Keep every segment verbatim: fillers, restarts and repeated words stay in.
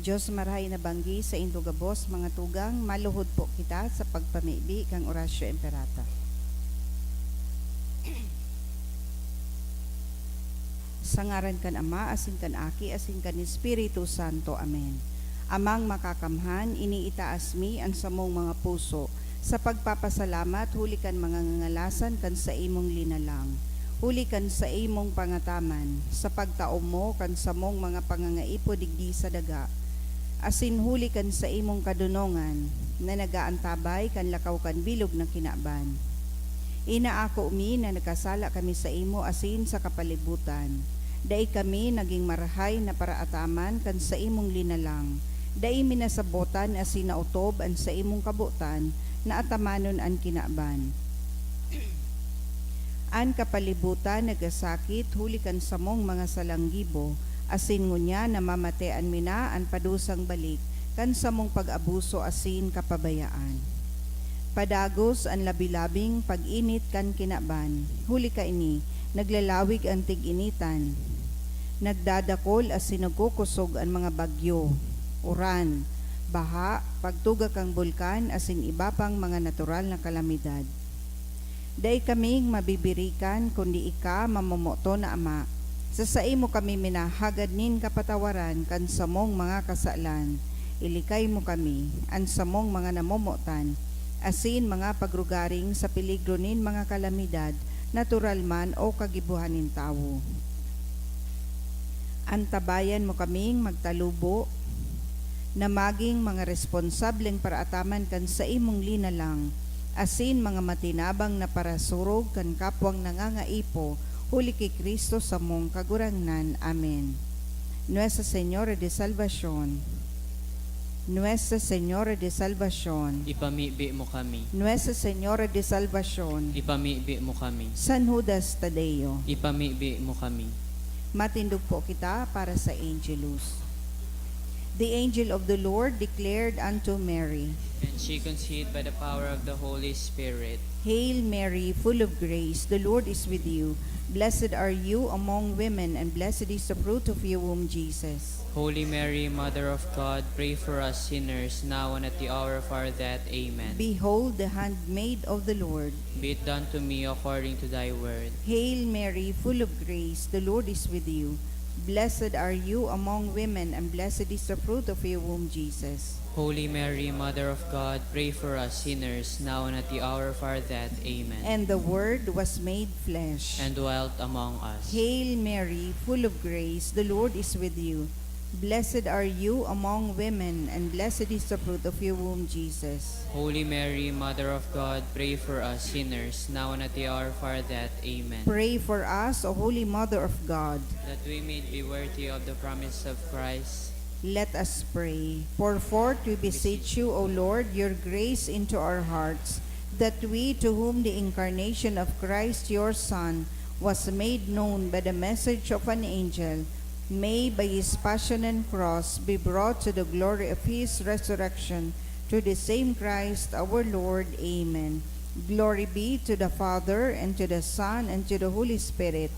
Dios marahay na banggi saindo gabos, mga tugang, maluhod po kita sa pagpamibi kan Oratio Imperata. Sa ngaran kan Ama, asin kan Aki, asin kan Espiritu Santo. Amen. Amang Makakamhan, iniitaas mi an samong mga puso sa pagpapasalamat huli kan mga ngangalasan kan saimong linalang, huli kan saimong pangataman, sa pagtao mo kan samong mga pangangaipo digdi sa daga, asin huli kan saimong kadonongan na nag-aantabay kan lakaw kan bilog na kinaban. Inaako mi na nagkasala kami saimo asin sa kapalibutan. Dai kami nagin marahay na paraataman kan saimong linalang. Dai mi nasabotan asin naotob an saimong kabotan na atamanon an kinaban. An kapalibutan nagasakit huli kan samong mga salang gibo, asin ngunyan namamatean mi na an padusang balik kan samong pag-abuso asin kapabayaan. Padagos an labi-labing pag-init kan kinaban, huli kaini naglalawig an tig-initan. Nagdadakol asin nagkukosog an mga bagyo, uran, baha, pagtuga kan bulkan asin iba pang mga natural na kalamidad. Dai kaming mabibirikan, kundi ika, mamomoton na Ama. Sa saimo kami minahagad nin kapatawaran kan samong mga kasalan. Ilikay mo kami, an samong mga namomotan, asin mga pagrugaring sa peligro nin mga kalamidad, natural man o kagibohan nin tawo. Antabayan mo kaming magtalubo na magin mga responsableng paraataman kan saimong linalang, asin mga matinabang na parasurog kan kapwang nangangaipo, huli ki Cristo samong Kagurangnan. Amen. Nuestra Señora de Salvacion. Nuestra Señora de Salvacion. Ipamibi mo kami. Nuestra Señora de Salvacion. Ipamibi mo kami. San Judas Tadeo. Ipamibi mo kami. Matindog po kita para sa Angelus. The angel of the Lord declared unto Mary. And she conceived by the power of the Holy Spirit. Hail Mary, full of grace, the Lord is with you. Blessed are you among women, and blessed is the fruit of your womb, Jesus. Holy Mary, Mother of God, pray for us sinners, now and at the hour of our death. Amen. Behold the handmaid of the Lord. Be it done to me according to thy word. Hail Mary, full of grace, the Lord is with you. Blessed are you among women, and blessed is the fruit of your womb, Jesus. Holy Mary, Mother of God, pray for us sinners, now and at the hour of our death. Amen. And the Word was made flesh. And dwelt among us. Hail Mary, full of grace, the Lord is with you. Blessed are you among women, and blessed is the fruit of your womb, Jesus. Holy Mary, Mother of God, pray for us sinners, now and at the hour of our death. Amen. Pray for us, O Holy Mother of God. That we may be worthy of the promise of Christ. Let us pray. Pour forth, we beseech you, O Lord, your grace into our hearts, that we, to whom the incarnation of Christ, your Son, was made known by the message of an angel, may by his passion and cross be brought to the glory of his resurrection, through the same Christ our Lord. Amen. Glory be to the Father, and to the Son, and to the Holy Spirit.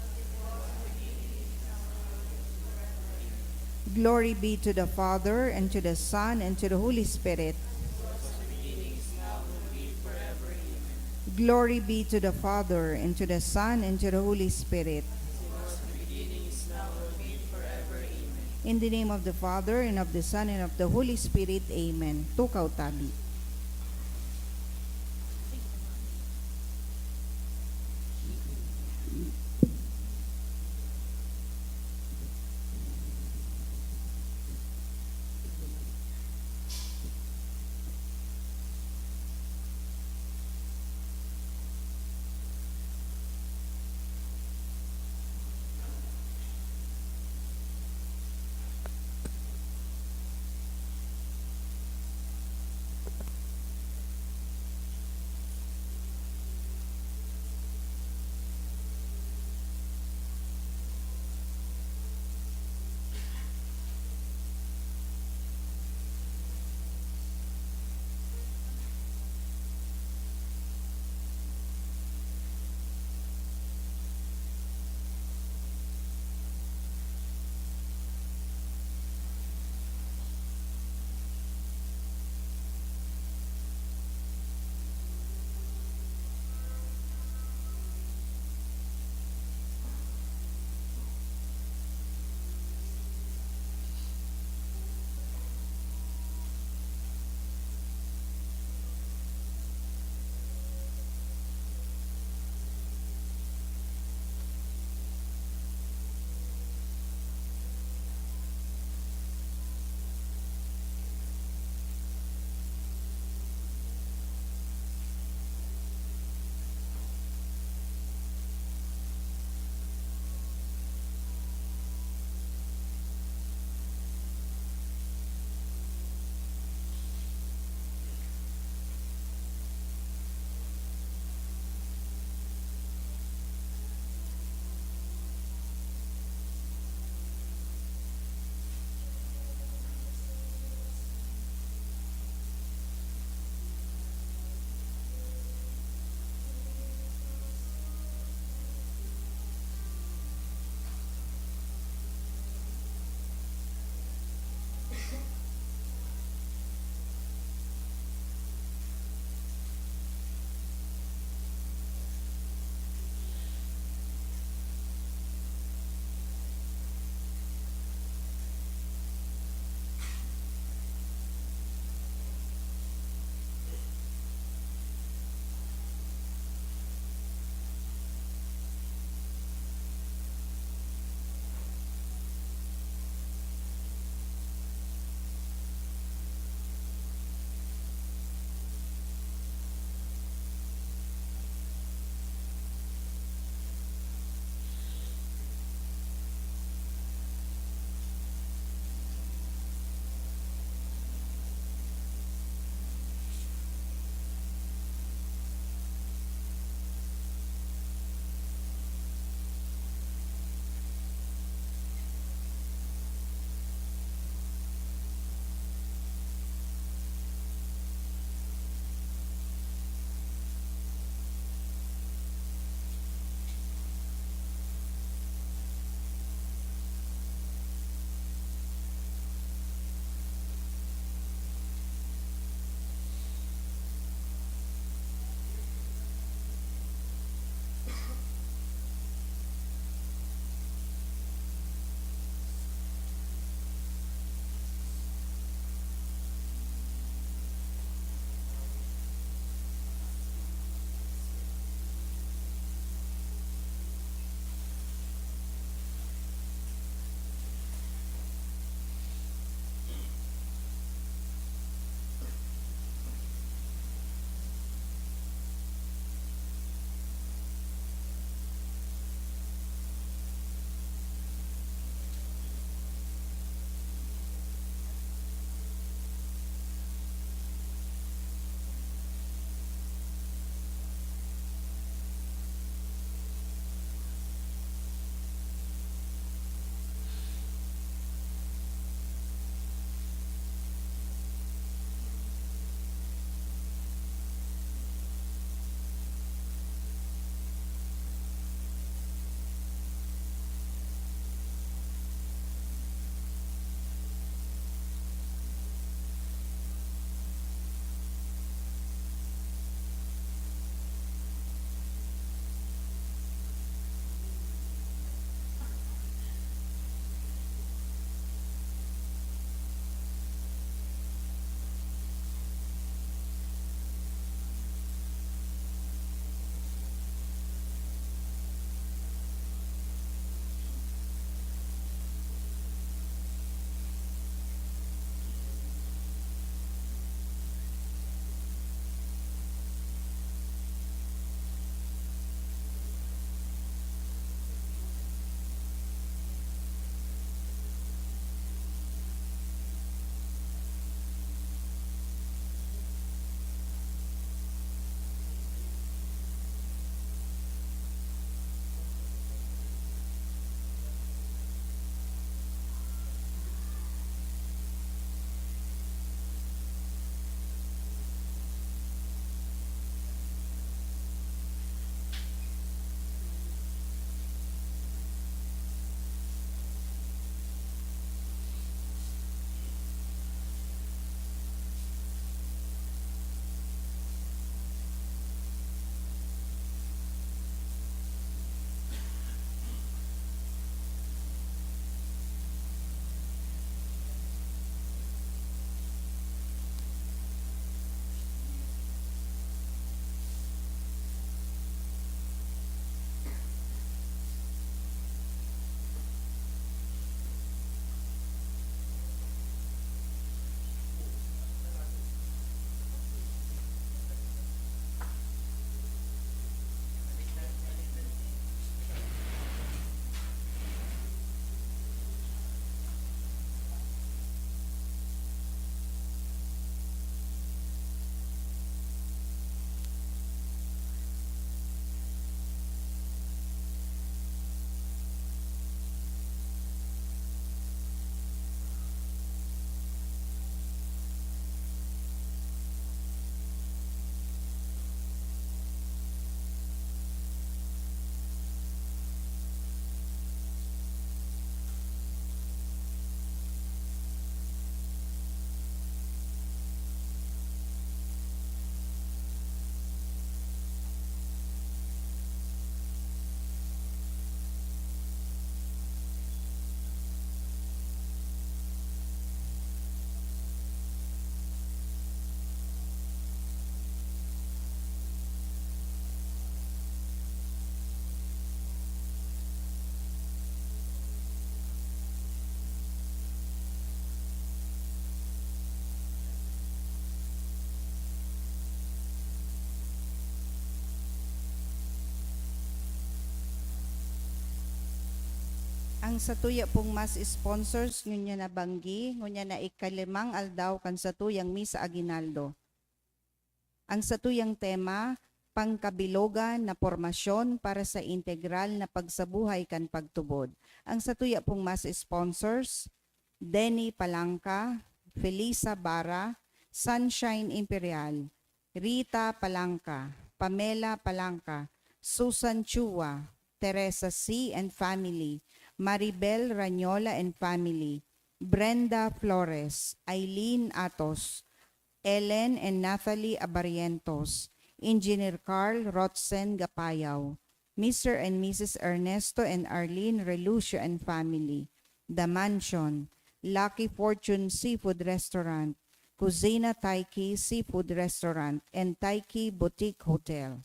Glory be to the Father, and to the Son, and to the Holy Spirit. Glory be to the Father, and to the Son, and to the Holy Spirit. In the name of the Father, and of the Son, and of the Holy Spirit. Amen. Tukaw tabi. Satuya pong mass sponsors, ngunyan na banggi, ngunyan na ikalimang aldaw kan satuyang Misa Aguinaldo. Ang satuyang tema, pangkabilogan na pormasyon para sa integral na pagsabuhay kan pagtubod. Ang satuya pong mass sponsors, Denny Palangka, Felisa Bara, Sunshine Imperial, Rita Palangka, Pamela Palangka, Susan Chua, Teresa C and family, Maribel Ranyola and family, Brenda Flores, Eileen Atos, Ellen and Nathalie Abarientos, Engineer Carl Rotzen Gapayaw, Mister and Missus Ernesto and Arlene Relucio and family, The Mansion, Lucky Fortune Seafood Restaurant, Kusina Taiki Seafood Restaurant, and Taiki Boutique Hotel.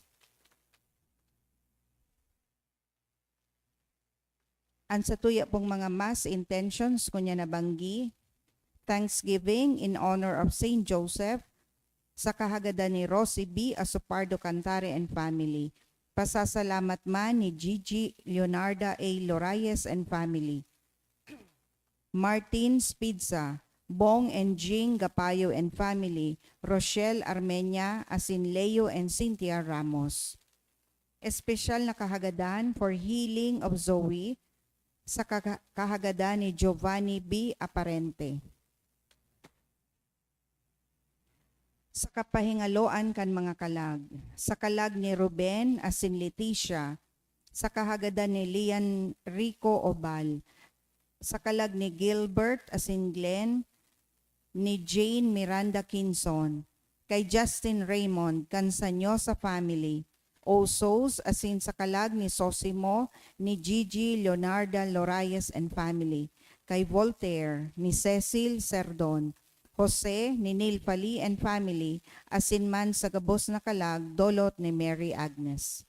An satuya pong mga mass intentions, kunya nabanggi, Thanksgiving in honor of Saint Joseph, sa kahagadan ni Rosie B Asopardo Cantare and family. Pasasalamat man ni Gigi Leonarda A Lorayes and family. Martin Spidza, Bong and Jing Gapayo and family, Rochelle Armenia, asin Leo and Cynthia Ramos. Espesyal na kahagadan for healing of Zoe sa kaga-, kahagadan ni Giovanni B Aparente. Sa kapahingaloan kan mga kalag, sa kalag ni Ruben asin Leticia, sa kahagadan ni Lian Rico Obal, sa kalag ni Gilbert asin Glenn, ni Jane Miranda Kinson, kay Justin Raymond kan Sanyosa family, Osos asin sa kalag ni Sosimo, ni Gigi Leonarda Lorayes and family, kay Voltaire, ni Cecil Serdon, Jose, ni Neil Fali and family, asin man sa gabos na kalag, dolot ni Mary Agnes.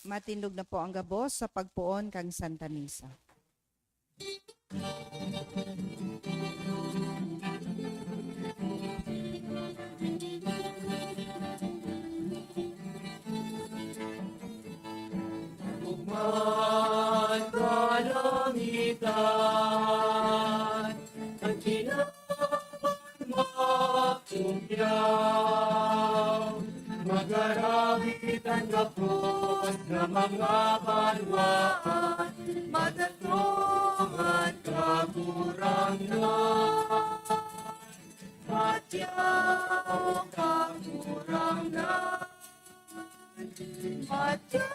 Matindog na po ang gabos sa pagpoon kan Santa Misa. Magkalangitan, ang kinaban magtugyaw, magaramit ang gabos na mga banwaan, madatong at kagurangnan. Matyaw, Kagurangnan, matyaw,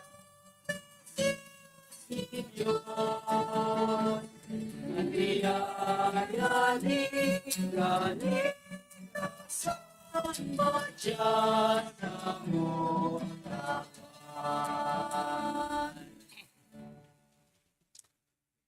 Dios, an biyaya nin kanimasan, matyaw samo dapat.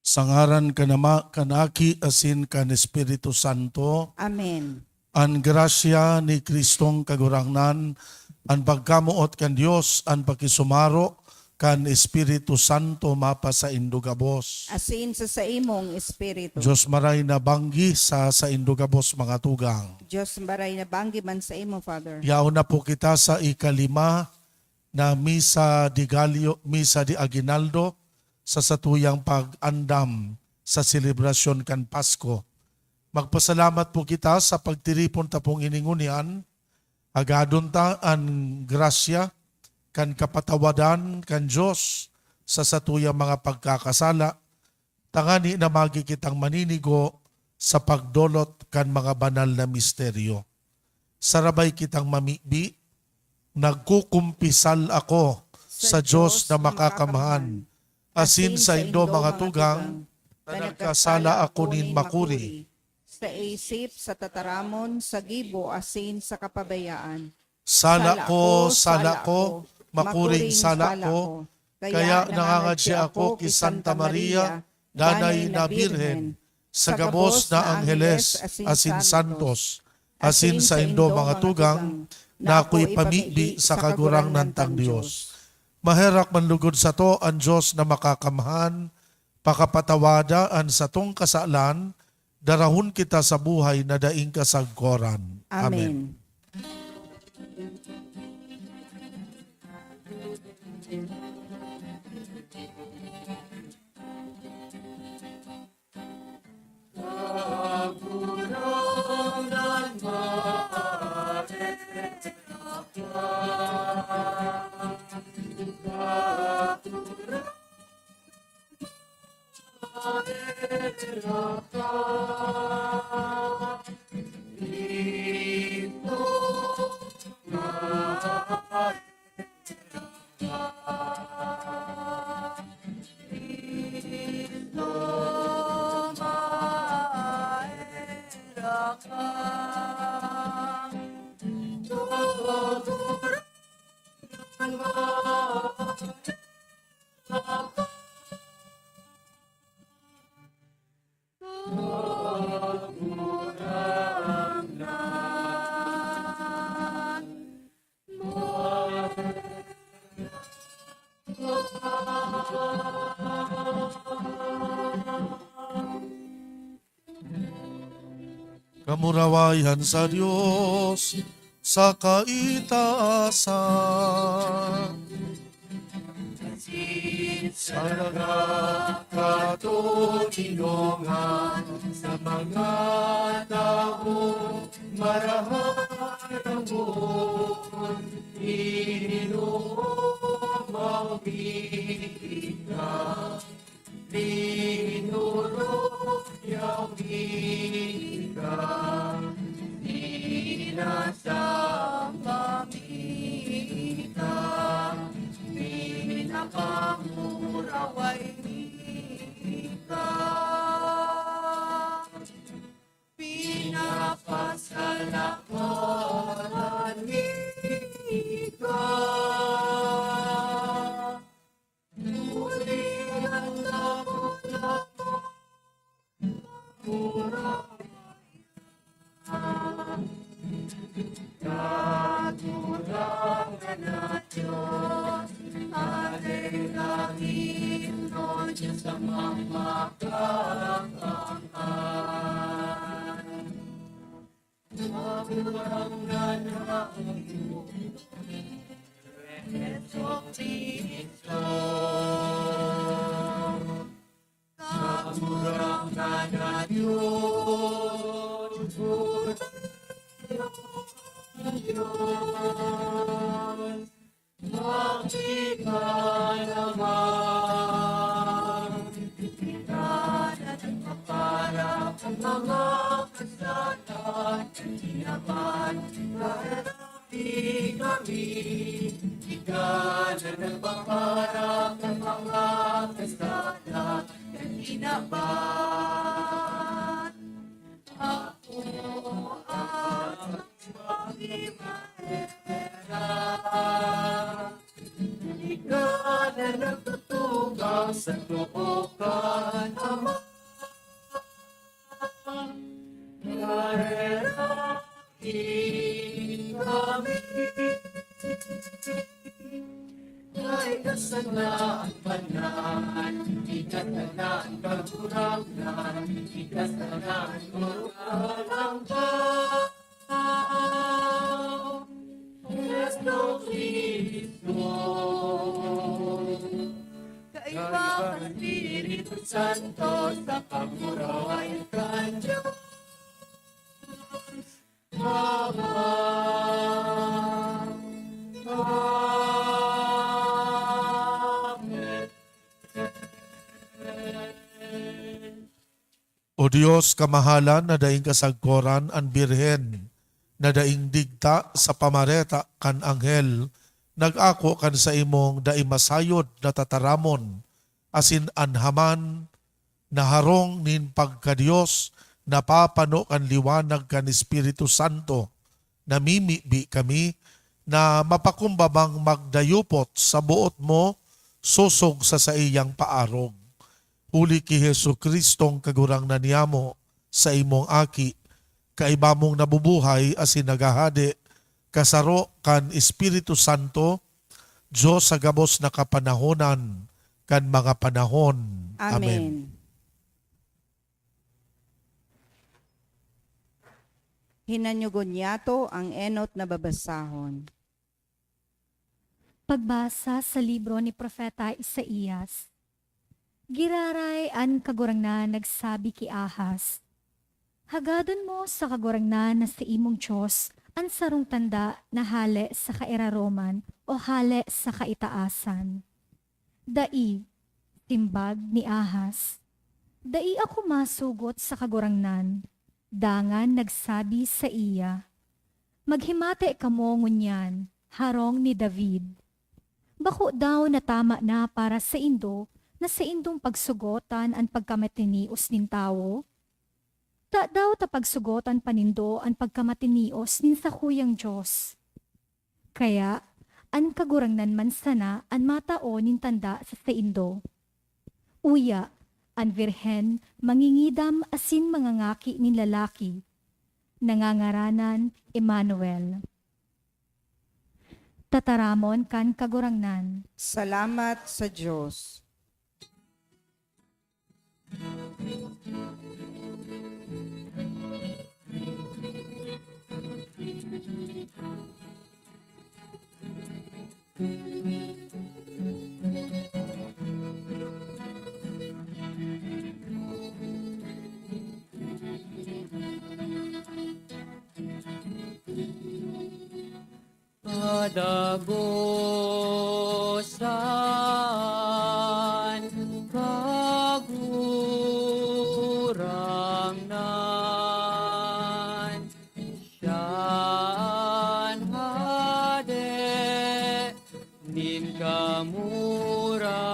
Sa ngaran kan Ama, kan Aki, asin kan Espiritu Santo. Amen. An grasya ni Kristong Kagurangnan, an pagkamoot kan Dios, an pakisumaro kan Espiritu Santo mapasaindo gabos. Asin sa saimong espiritu. Dios maray na banggi sa saindo gabos, mga tugang. Dios maray na banggi man saimo, Father. Yaon na po kita sa ikalima na Misa de Gallo, Misa de Aguinaldo, sa satuyang pag-andam sa selebrasyon kan Pasko. Magpasalamat po kita sa pagtiripon ta pong ini ngunyan. Agadon ta an grasya kan kapatawadan kan Dios sa satuyang mga pagkakasala, tangani na magi kitang maninigo sa pagdolot kan mga banal na misteryo. Sarabay kitang mamibi, "Nagkukumpisal ako sa Dios na makakamhan, asin saindo mga tugang, na nagkasala ako nin makuri." Sa isip, sa tataramon, sa gibo, asin sa kapabayaan. Sala ko, sala ko, makuring sala ko. Kaya nangangadya ako ki Santa Maria, danay na Birhen, sa gabos na angheles asin santos, asin saindo mga tugang, na ako ipamibi sa Kagurangnan tang Dios. Maherak man lugod sato an Dios na makakamhan, pakapatawada an satong kasalan, darahon kita sa buhay na daing kasagkoran. Amen. Amen. Kamurawayan sa Dios sa kaitaasan. Sa nagkakatoninongan sa mga tawo, marahay ang buhay, Ginoo, mawilit ka. Binuruyawi ka, dinasang kami ka, pinapamuraway ka, pinapasalamatan ka. Kaiba kan Espiritu Santo sa pagmuraway kan Dios. Amen. O Dios, kamahalan na daing kasagkoran, an Birhen na daing digta sa pamareta kan anghel, nag-ako kan saimong dai masayod na tataramon, asin an Haman na harong nin pagka-Dios, napapano kan liwanag kan Espiritu Santo, namimibi kami na mapakumbabang magdayupot sa boot mo sosog sa saiyang paarog. Huli ki Jesu-Cristong Kagurangnan niyamo, saimong Aki, kaiba mong nabubuhay asin naghahade, kasaro kan Espiritu Santo, Dios sa gabos na kapanahonan kan mga panahon. Amen. Amen. Hinanyugon niyato ang enot na babasahon. Pagbasa sa libro ni Propeta Isaias. Giraray an Kagurangnan nagsabi ki Ahaz, "Hagadon mo sa Kagurangnan na saimong Dios an sarong tanda na hale sa kairaroman o hale sa kaitaasan." "Dai," simbag ni Ahaz, "dai ako masugot sa Kagurangnan." Dangan nagsabi saiya, "Maghimate kamo ngunyan, harong ni David. Bako daw na tama na para saindo na saindong pagsugotan an pagkamatinios nin tawo? Tadaw ta pagsugotan pa nindo an pagkamatinios nin sakuyang Dios? Kaya, an Kagurangnan man sana an matao nin tanda sa saindo. Uya, an birhen mangingidam asin mangangaki nin lalaki, nangangaranan Emmanuel." Tataramon kan Kagurangnan. Salamat sa Dios. Kadagosan, Kagurangnan, siya an hade nin kamurawayan.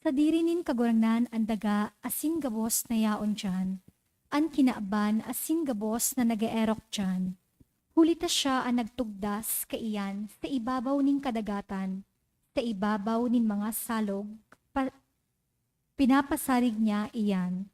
Sadiri nin Kagurangnan an daga asin gabos na yaon diyan, an kinaban asin gabos na nag-eerok diyan. Huli ta siya an nagtugdas kaiyan sa ibabaw nin kadagatan, sa ibabaw nin mga salog, pa-, pinapasarig niya iyan.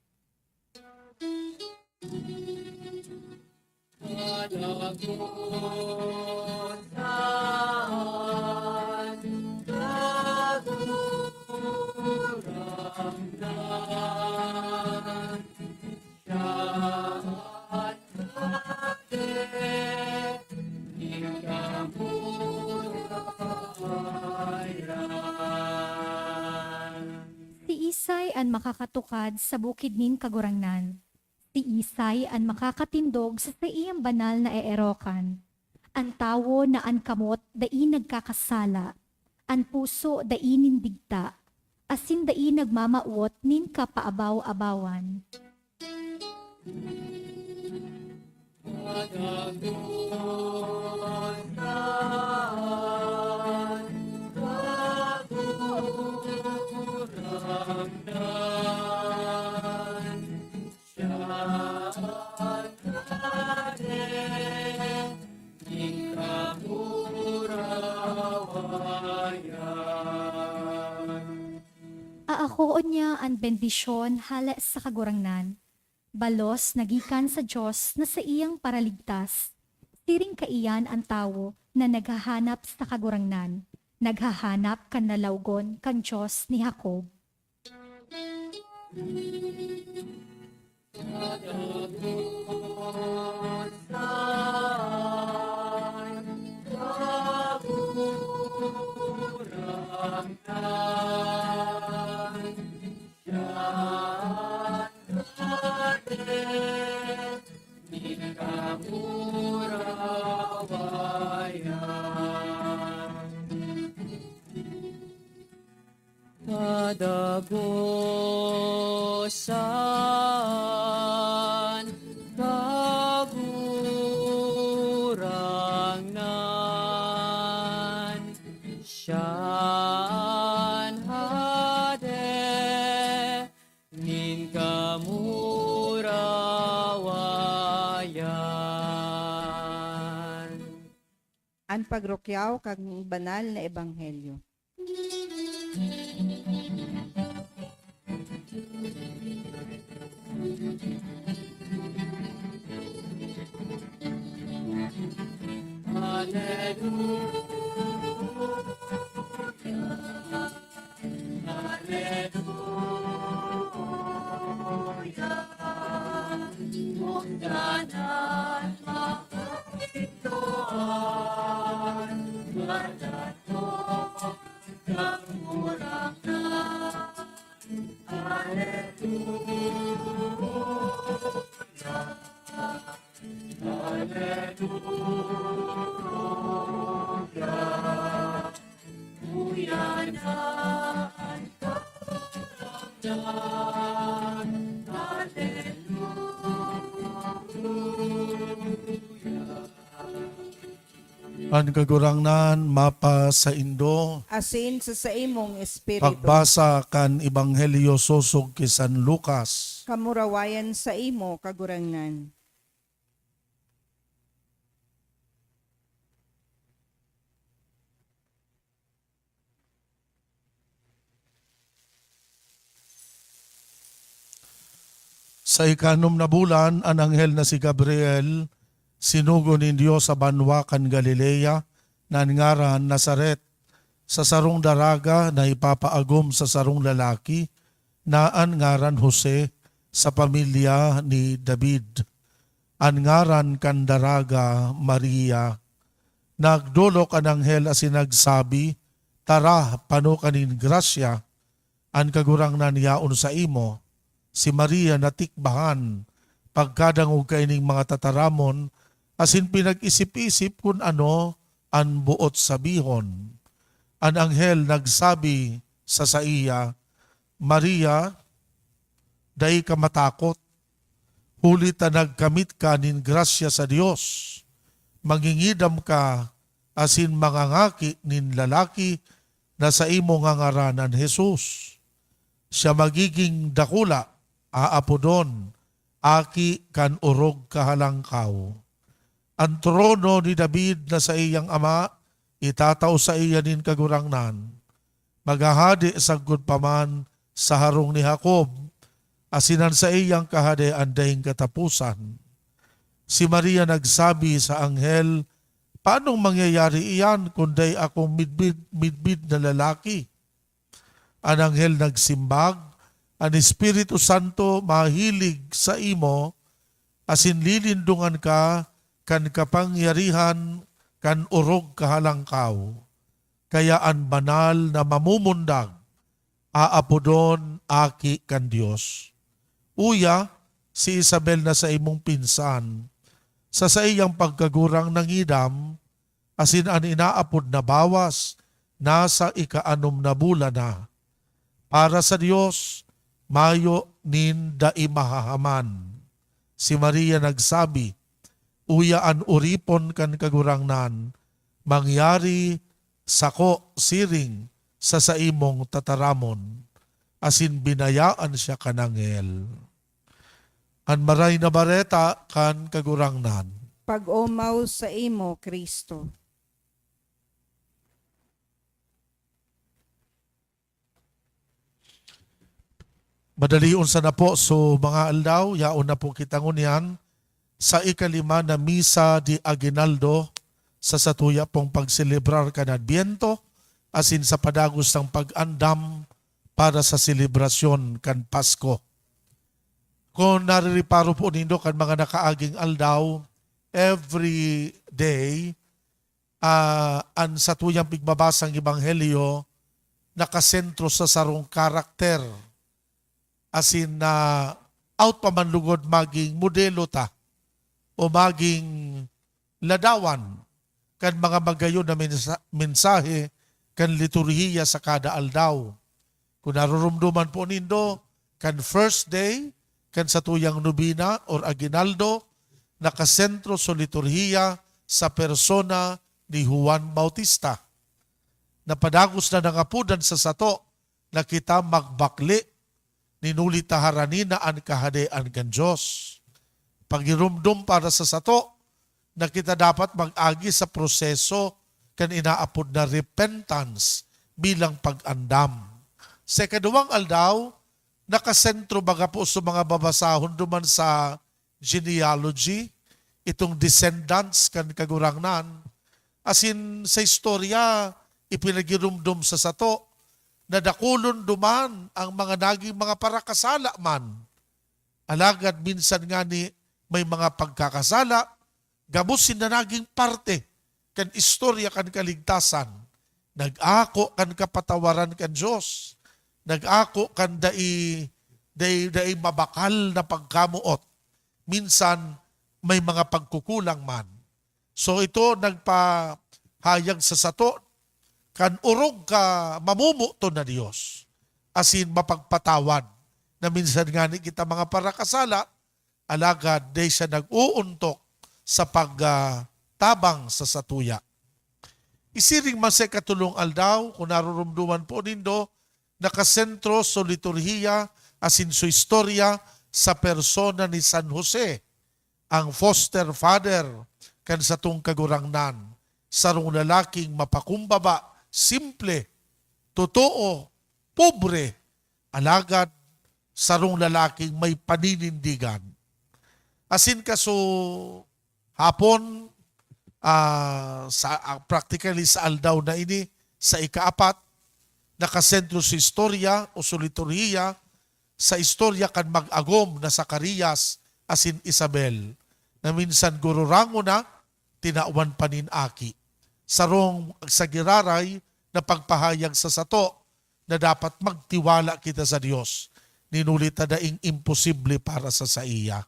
Siisay an makakatukad sa bukid nin Kagurangnan? Siisay an makakatindog sa saiyang banal na eerokan? An tawo na an kamot dai nagkakasala, an puso dai nin digta, asin dai nagmamawot nin kapaabaw-abawan. Aakoon niya an bendisyon hale sa Kagurangnan, balos na gikan sa Dios na saiyang Paraligtas. Siring kaiyan an tawo na naghahanap sa Kagurangnan, naghahanap kan lalawgon kan Dios ni Jacob. Kadagosan, Kagurangnan, siya an Hade nin kamurawayan. An pagrukyaw kan banal na ebanghelyo. Haleluya. Hosana, makaligtaan, madato, Kagurangnan. Haleluya. Haleluya. Uya na an Kagurangnan. Haleluya. An Kagurangnan mapasaindo. Asin sa saimong espiritu. Pagbasa kan Ebanghelyo sosog ki San Lucas. Kamurawayan saimo, Kagurangnan. Sa ikanom na bulan, an anghel na si Gabriel sinugo nin Dios sa banwa kan Galilea, na an ngaran Nazaret, sa sarong daraga na ipapaagom sa sarong lalaki, na an ngaran Jose, sa pamilya ni David. An ngaran kan daraga, Maria. Nagdolok an anghel asin nagsabi, "Tara, pano ka nin grasya, an Kagurangnan yaon saimo." Si Maria natikbahan pagkadangog kaining mga tataramon asin pinag-isip-isip kun ano an boot sabihon. An anghel nagsabi sa saiya, "Maria, dai ka matakot, huli ta nagkamit ka nin grasya sa Dios. Mangingidam ka asin mangangaki nin lalaki na saimo ngangaranan Jesus. Siya magiging dakula, aapodon Aki kan Orog Kahalangkaw. An trono ni David na saiyang ama itatao saiya nin Kagurangnan. Maghahade sagkod pa man sa harong ni Jacob, asin an saiyang kahadean daing kataposan." Si Maria nagsabi sa anghel, "Paanong mangyayari iyan kun dai ako midbid, midbid na lalaki?" An anghel nagsimbag, "An Espiritu Santo mahilig saimo, asin lilindongan ka kan kapangyarihan kan Orog Kahalangkaw. Kaya an banal na mamumundag aapodon Aki kan Dios. Uya, si Isabel na saimong pinsan, sa saiyang pagkagurang nangidam, asin an inaapod na bawas nasa ikaanom na bulan na. Para sa Dios, mayo nin dai mahahaman." Si Maria nagsabi, "Uya an oripon kan Kagurangnan mangyari sako siring sa saimong tataramon." Asin binayaan siya kan anghel. An Maray na Bareta kan Kagurangnan. Pag-omaw saimo, Cristo. Madalion sana po, so, mga aldaw, yaon na po kita ngunyan sa ikalima na misa de aguinaldo sa satuya pong pagselebrar kan Adbyento asin sa padagos nang pag-andam para sa selebrasyon kan Pasko. Kun narireparo po nindo kan mga nakaaging aldaw, every day, ah, an satuyang pigbabasang ebanghelyo nakasentro sa sarong karakter, asin na out pa man lugod magin modelo ta o magin ladawan kan mga magayon na mensa-, mensahe kan liturhiya sa kada aldaw. Kun naroromdoman po nindo, kan first day kan satuyang nobena or aguinaldo, nakasentro sa liturhiya sa persona ni Juan Bautista. Napadagos na nangapodan sa sato na kita magbakle, ninuli ta harani na an Kahadean kan Dios. Pagiromdom para sa sato na kita dapat mag-agi sa proseso kan inaapod na repentance bilang pag-andam. Sa ikaduwang aldaw, nakasentro baga po sa mga babasahon duman sa genealogy, itong descendants kan Kagurangnan. Asin sa istorya, ipinagiromdom sa sato na dakulon duman ang mga naging mga parakasala man. Alagad minsan ngani may mga pagkakasala, gabos sinda naging parte kan istorya kan kaligtasan. Nag-ako kan kapatawaran kan Dios. Nag-ako kan dai, dai, dai mabakal na pagkamoot. Minsan, may mga pagkukulang man. So, ito nagpahayag sa sato kan orog ka mamomoton na Dios, asin mapagpatawad, na minsan ngani kita mga parakasala, alagad dai siya nag-oontok sa pag, ah, tabang sa satuya. Isiring man sa ikatolong aldaw, kung naroromdoman po nindo, nakasentro sa liturhiya asin sa istorya sa persona ni San Jose, ang foster father kan satong Kagurangnan, sarong lalaking mapakumbaba, simple, totoo, pobre, alagad sarong lalaking may paninindigan. Asin kaso hapon, ah, sa, ah, practically sa aldaw na ini, sa ikaapat, nakasentro sa istorya o sa liturhiya, sa istorya kan mag-agom na Zacarias asin Isabel, na minsan gururangon na, tinawan pa nin aki. Sarong sa giraray na pagpahayag sa sato na dapat magtiwala kita sa Dios, ninuli ta daing imposible para sa saiya.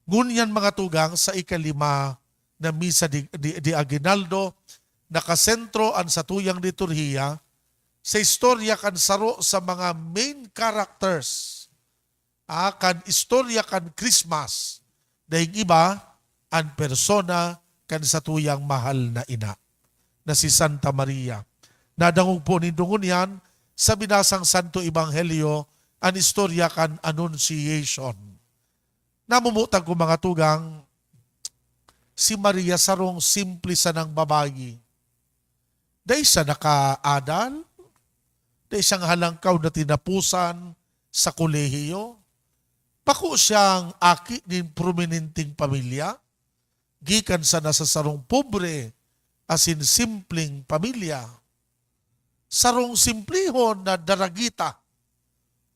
Ngunyan, mga tugang, sa ikalima na misa di, di, di aguinaldo, nakasentro an satuyang liturhiya sa istorya kan saro sa mga main characters, ah, kan istorya kan Christmas. Daing iba, an persona kan satuyang mahal na ina, na si Santa Maria. Nadangog po nindo ngunyan sa binasang Santo Ebanghelyo an istorya kan Annunciation. Namumutag ko, mga tugang, si Maria sarong simple sanang babayi. Dai siya nakaadal, dai siyang halangkaw na tinapusan sa kolehiyo. Bako siyang aki nin prominenteng pamilya, gikan sana sa sarong pobre asin simpleng pamilya. Sarong simplihon na daragita.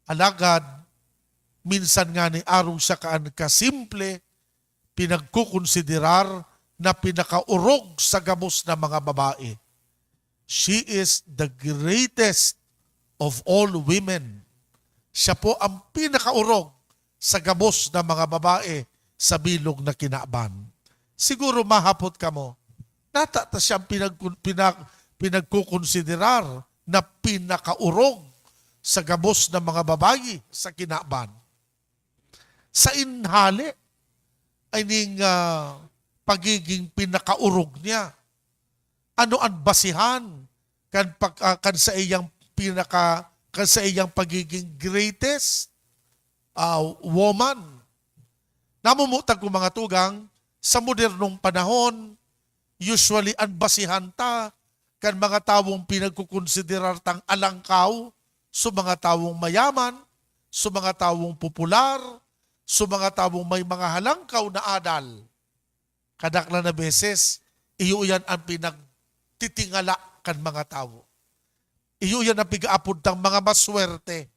Alagad, minsan ngani arog siya kaan kasimple, pinagkokonsiderar na pinakaorog sa gabos na mga babae. She is the greatest of all women. Siya po ang pinakaorog sa gabos na mga babae sa bilog na kinaban. Siguro mahapot kamo, nata ta siyang pinag-, pinag-, pinagkokonsiderar na pinakaorog sa gabos na mga babayi sa kinaban? Sain hale ining, ah, pagiging pinakaorog niya? Ano an basihan kan pag-, ah, kan saiyang pinaka-, kan saiyang pagiging greatest, ah, woman? Namumutag ko, mga tugang, sa modernong panahon, usually, an basihan ta kan mga tawong pinagkokonsiderar tang alangkaw, sa mga tawong mayaman, sa mga tawong popular, sa mga tawong may mga halangkaw na adal. Kadaklan na beses, iyo iyan ang pinagtitingala kan mga tawo. Iyo iyan ang pigaapod tang mga maswerte.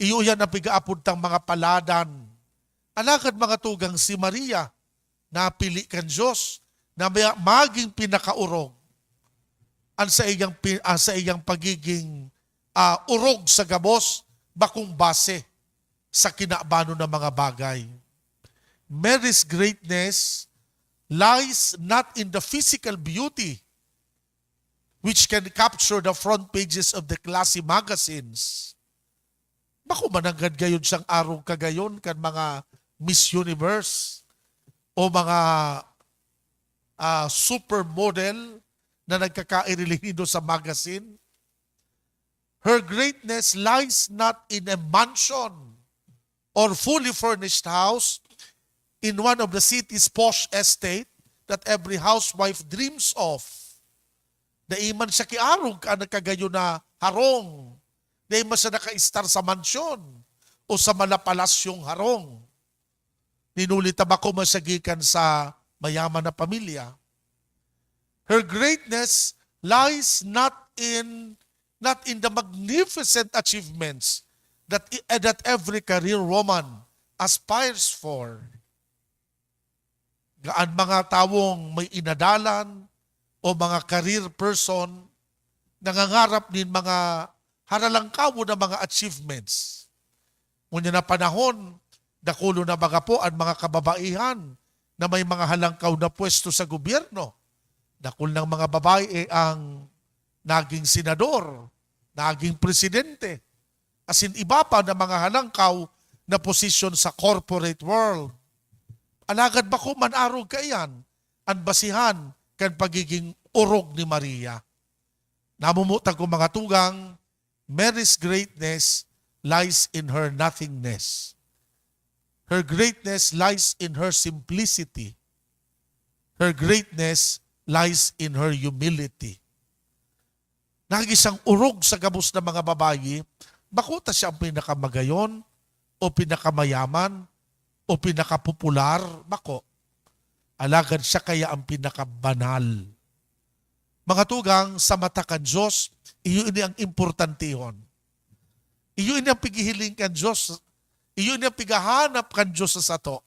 Iyo iyan ang pigaapod tang mga paladan. Alagad, mga tugang, si Maria, napili kan Dios na may, maging pinakaorog. Ang sa iyang pi-, ang sa iyang pagiging, ah, orog sa gabos, bakong base sa kinabanon na mga bagay. Mary's greatness lies not in the physical beauty which can capture the front pages of the classy magazines. Bako mananggad gayon siyang arog kagayon kan mga Miss Universe o mga, ah, supermodel na nagkakairilihido sa magazine. Her greatness lies not in a mansion or fully furnished house in one of the city's posh estate that every housewife dreams of. Dai man siya kiarog kan kagayon na harong. Dai man siya nakaistar sa mansyon o sa malapalasyong harong. Ninuli ta bako man siya gikan sa mayaman na pamilya. Her greatness lies not in, not in the magnificent achievements that i-, that every career woman aspires for. Gaan mga tawong may inadalan o mga career person nangangarap nin mga haralangkawon na mga achievements. Ngunyan na panahon, dakulo na baga po an mga kababaihan na may mga halangkaw na pwesto sa gobyerno. Dakul nang mga babae ang naging senador, naging presidente, asin iba pa na mga halangkaw na posisyon sa corporate world. Alagad bako man arog kaiyan an basihan kan pagiging orog ni Maria. Namumuta ko, mga tugang, Mary's greatness lies in her nothingness. Her greatness lies in her simplicity. Her greatness lies in her humility. Nagin siyang orog sa gabos na mga babayi, bako ta siya ang pinakamagayon o pinakamayaman o pinakapopular, bako. Alagad siya kaya ang pinakabanal. Mga tugang, sa mata kan Dios, iyo ini ang importantihon. Iyo ini ang pighihiling kan Dios. Iyo ini ang pighahanap kan Dios sa sato.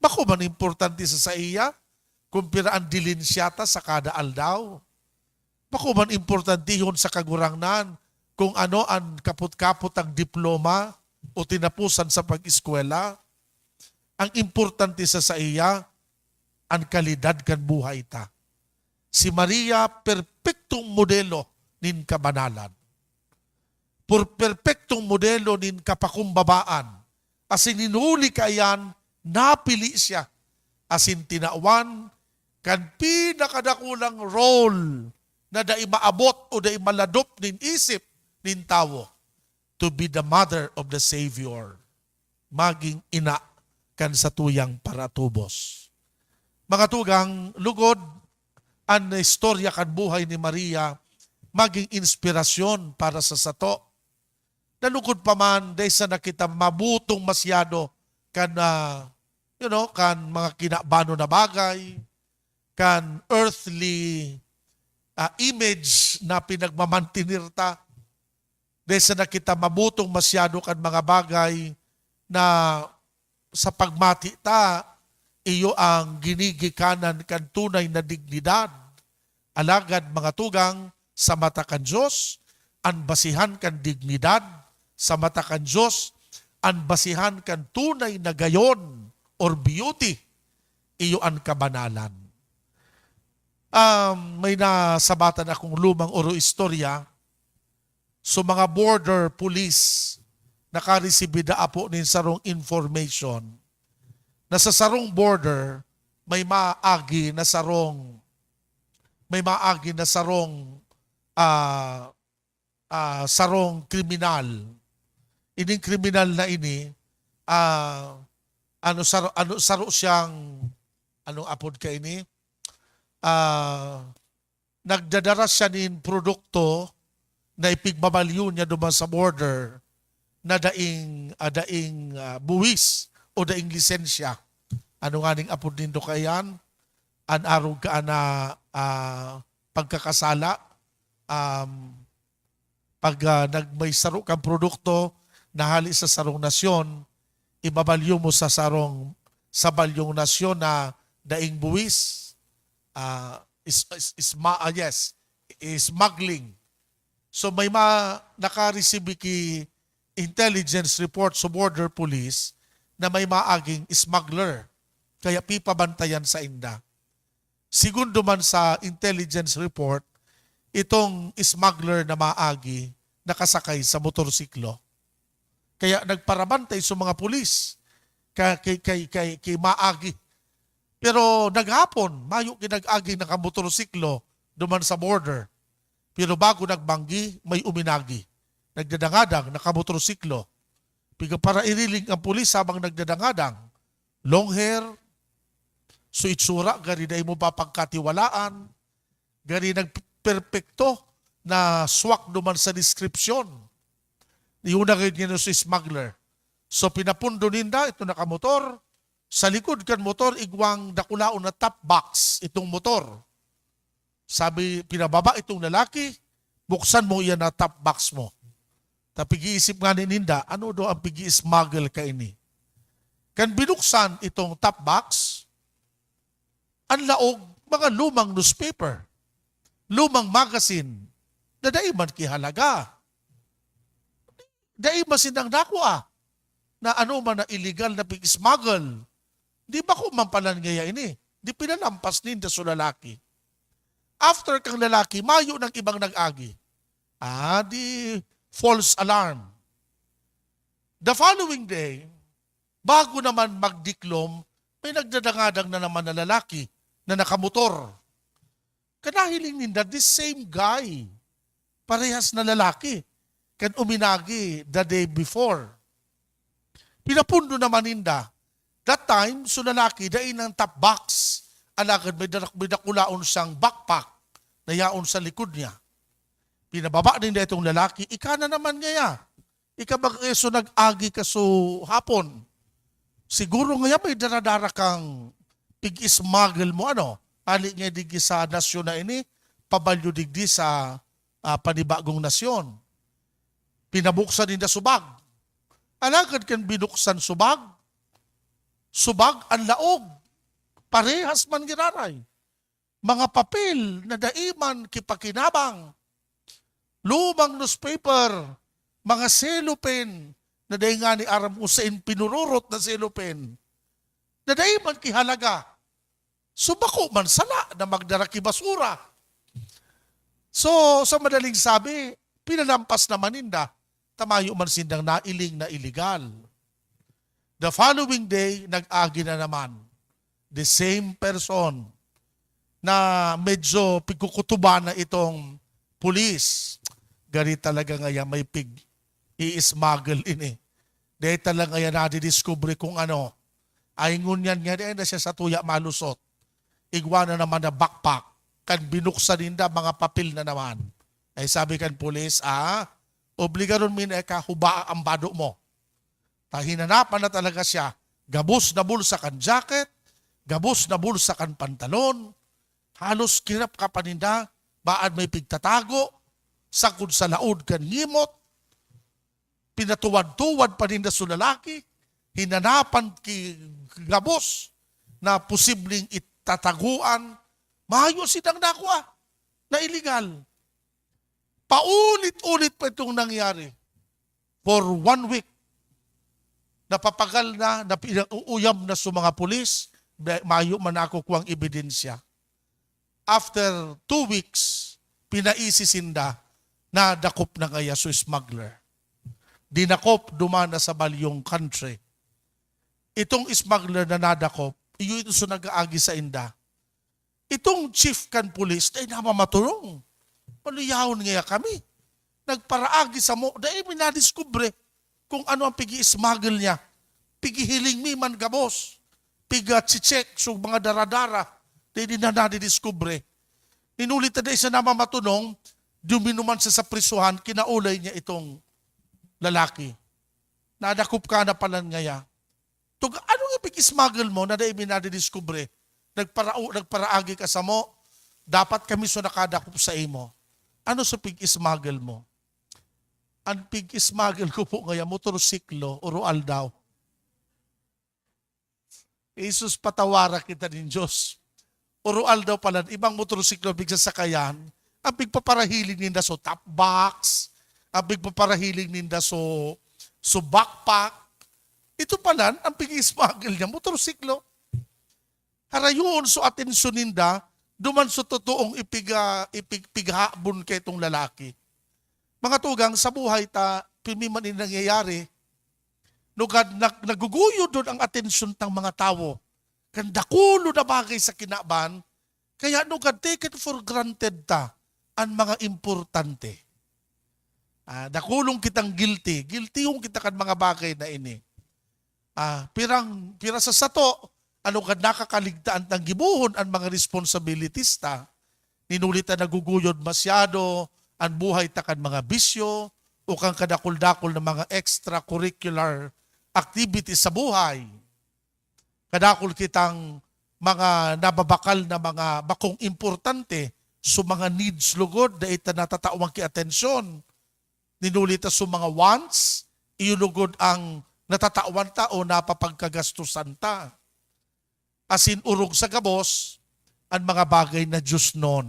Bako man importante sa saiya kung pira an dilinsyata sa kada aldaw. Bako man importantihon sa Kagurangnan kung ano an kapot-kapot ang diploma o tinapusan sa pag-eskwela. Ang importante sa saiya, an kalidad kan buhay ta. Si Maria, perpektong modelo nin kabanalan. Por-, perpektong modelo nin kapakumbabaan. Asin hinuli kaiyan, napili siya. Asin tinawan kan pinakadakulang role na dai maabot o dai maladop nin isip nin tawo, to be the mother of the Savior, maging ina kan satuyang paratubos. Mga tugang, lugod an istorya kan buhay ni Maria magin inspirasyon para sa sato. Nalugod pa man, dai sana kita mabutong masyado kan, ah, you know, kan mga kinabanon na bagay, kan earthly, ah, image na pinagmamantener ta. Dai sana kita mabutong masyado kan mga bagay na sa pagmati ta, iyo ang ginigikanan kan tunay na dignidad. Alagad, mga tugang, sa mata kan Dios, an basihan kan dignidad, sa mata kan Dios, an basihan kan tunay na gayon or beauty, iyo an kabanalan. Um, may nasabatan akong lumang oro istorya. So, mga border police, nakaresibi daa po nin sarong information na sa sarong border, may maagi na sarong, may maagi na sarong, ah, ah, sarong kriminal. Ining kriminal na ini, ah, ano, saro, ano, saro siyang, anong apod ka ini? Ah, nagdadara siya nin produkto na ipigmamalyo niya duman sa border na daing, ah, daing, ah, buwis o daing lisensya. Ano nga ning apod nindo kaiyan? An arog ka na, ah, pagkakasala, um, pag, ah, nag-, may saro kang produkto na hali sa sarong nasyon, ibabalyo mo sa sarong, sa balyong nasyon na daing buwis, ah, is, is, is ma-, ah, yes, smuggling. So may ma-, naka-receive ki intelligence report sa border police na may maaging smuggler. Kaya pipabantayan sa inda. Segundo man sa intelligence report, itong smuggler na maagi nakasakay sa motorsiklo. Kaya nagparabantay sa mga pulis ka-, kay, kay, kay, kay maagi. Pero naghapon, mayo kinag-agi nakamotorsiklo duman sa border. Pero bago nagbanggi, may uminagi. Nagdadangadang, nakamotorsiklo. Piga para iriling ang pulis habang nagdadangadang. Long hair, so itsura, gari dai mo papagkatiwalaan, gari nagperpekto na swak duman sa deskripsyon. Yun na ngayon yun si smuggler. So pinapundo ninda, ito nakamotor, sa likod kan motor, igwang dakulaon na top box itong motor. Sabi, pinababa itong lalaki, "Buksan mo iyan na top box mo." Ta pig-iisip nga ni ninda, ano do ang pig-i-smuggle kaini? Kan binuksan itong top box, ang laog, mga lumang newspaper, lumang magazine, na dai man kihalaga. Dai man sindang nakua na ano man na illegal na pig-smuggle. Di ba ko man pala ngaya ini? Di pinalampas ninda sa lalaki. After kang lalaki, mayo nang ibang nag-agi. Ah, di false alarm. The following day, bago naman magdiklom, may nagdadangadang na naman na lalaki na nakamotor. Kanahiling ninda, the same guy. Parehas na lalaki. Kan uminagi the day before. Pinapundo naman ninda. That time, so lalaki, dai nang top box. Alagad may, darak, may dakulaon siyang backpack na yaon sa likod niya. Pinababa ninda itong lalaki, "Ika na naman ngaya. Ika ba kayo so nag-agi ka so hapon? Siguro ngaya may daradara kang pig-smuggle mo, ano? Hali nga digdi sa nasyon na ini, pabalyo digdi sa, ah, panibagong nasyon." Pinabuksan ninda subag. Alagad kan binuksan subag, subag ang laog. Parehas man giraray. Mga papel na dai man kipakinabang. Lumang newspaper, mga cellophane na dai ngani aram kung sain pinururot na cellophane, na dai man kihalaga. So, bako man sala na magdara ki basura. So, sa madaling sabi, pinalampas naman ninda, ta mayo man sindang nailing na iligal. The following day, nag-agi na naman. The same person na medyo pigkukutuban na itong pulis. Gari talaga ngaya may pig-i-smuggle ini. Dahil talaga ngaya nadidiscovery kung ano. Ay ngunyan nga, dai na siya sa tuya malusot. Igwa na naman na backpack. Kan binuksan ninda, mga papel na naman. Ay sabi kan pulis, "Ah, obligaron mi na ika hubaa ang bado mo." Ta hinanapan na talaga siya. Gabos na bulsa kan jacket, gabos na bulsa kan pantalon. Halos kirap ka pa ninda, baan may pigtatago, sagkod sa laod kan ngimot. Pinatuwad-tuwad pa ninda so lalaki, hinanapan ki gabos na posibleng itataguan. Mayo sindang nakua na iligal. Paulit-ulit pa itong nangyari. For one week, napapagal na, napinauyam na sa mga pulis, may, mayo man ako kuwang ebidensya. After two weeks, pinaisi sinda, nadakop na ngaya so smuggler. Dinakop, duman na sa balyong country. Itong smuggler na nadakop, iyo ito so nag-aagi sa inda. Itong chief kan pulis, dai namamaturong. Maluyawon ngaya kami. Nagparaagi samo, dai mi nadiskubre kung ano ang pigi-smuggle niya. Pigihiling mi man gabos. Piga-check so mga daradara, dai din na nadidiskubre. Inulit na dai siya namamatunong, duminuman siya sa prisuhan, kinaulay niya itong lalaki. Nadakop ka na pala ngaya. Tug, ano nga pig-smuggle mo na dai mi nadidiskubre? Nagparao-, nagparaagi ka samo, dapat kami so nakadakop saimo. Ano so pig-smuggle mo? An pig-smuggle ko po ngaya, motorsiklo, oro-aldaw. Jesus, patawara kita nin Dios. Oro-aldaw palan, ibang motorsiklo pigsasakayan, ang pigpaparahiling ninda so top box, ang pigpaparahiling ninda so, so backpack. Ito palan, ang pig-smuggle niya, motorsiklo. Harayoon so atensyon ninda, duman sa totoong ipig-, ah, ipig-, pighabon kaitong lalaki. Mga tugang, sa buhay ta, pirmi man ini nangyayari, nugad nag-, naguguyod dun ang atensyon tang mga tawo. Kan dakulo na bagay sa kinaban, kaya nugad taken for granted ta an mga importante. Ah, dakulong kitang guilty. Guilty yung kita kan mga bagay na ini. Ah, pirang, pira sa sato, ano kad nakakaligtaan tang gibohon an mga responsibilities ta. Ninuli ta naguguyod masyado an buhay ta kan mga bisyo o kan kadakul-dakul na mga extracurricular activities sa buhay. Kadakul kitang mga nababakal na mga bakong importante, so mga needs lugod, dai ta natatawan ki atensyon. Ninuli ta so mga wants, iyo lugod ang natatawan ta o napapagkagastusan ta. Asin orog sa gabos, an mga bagay na diosnon.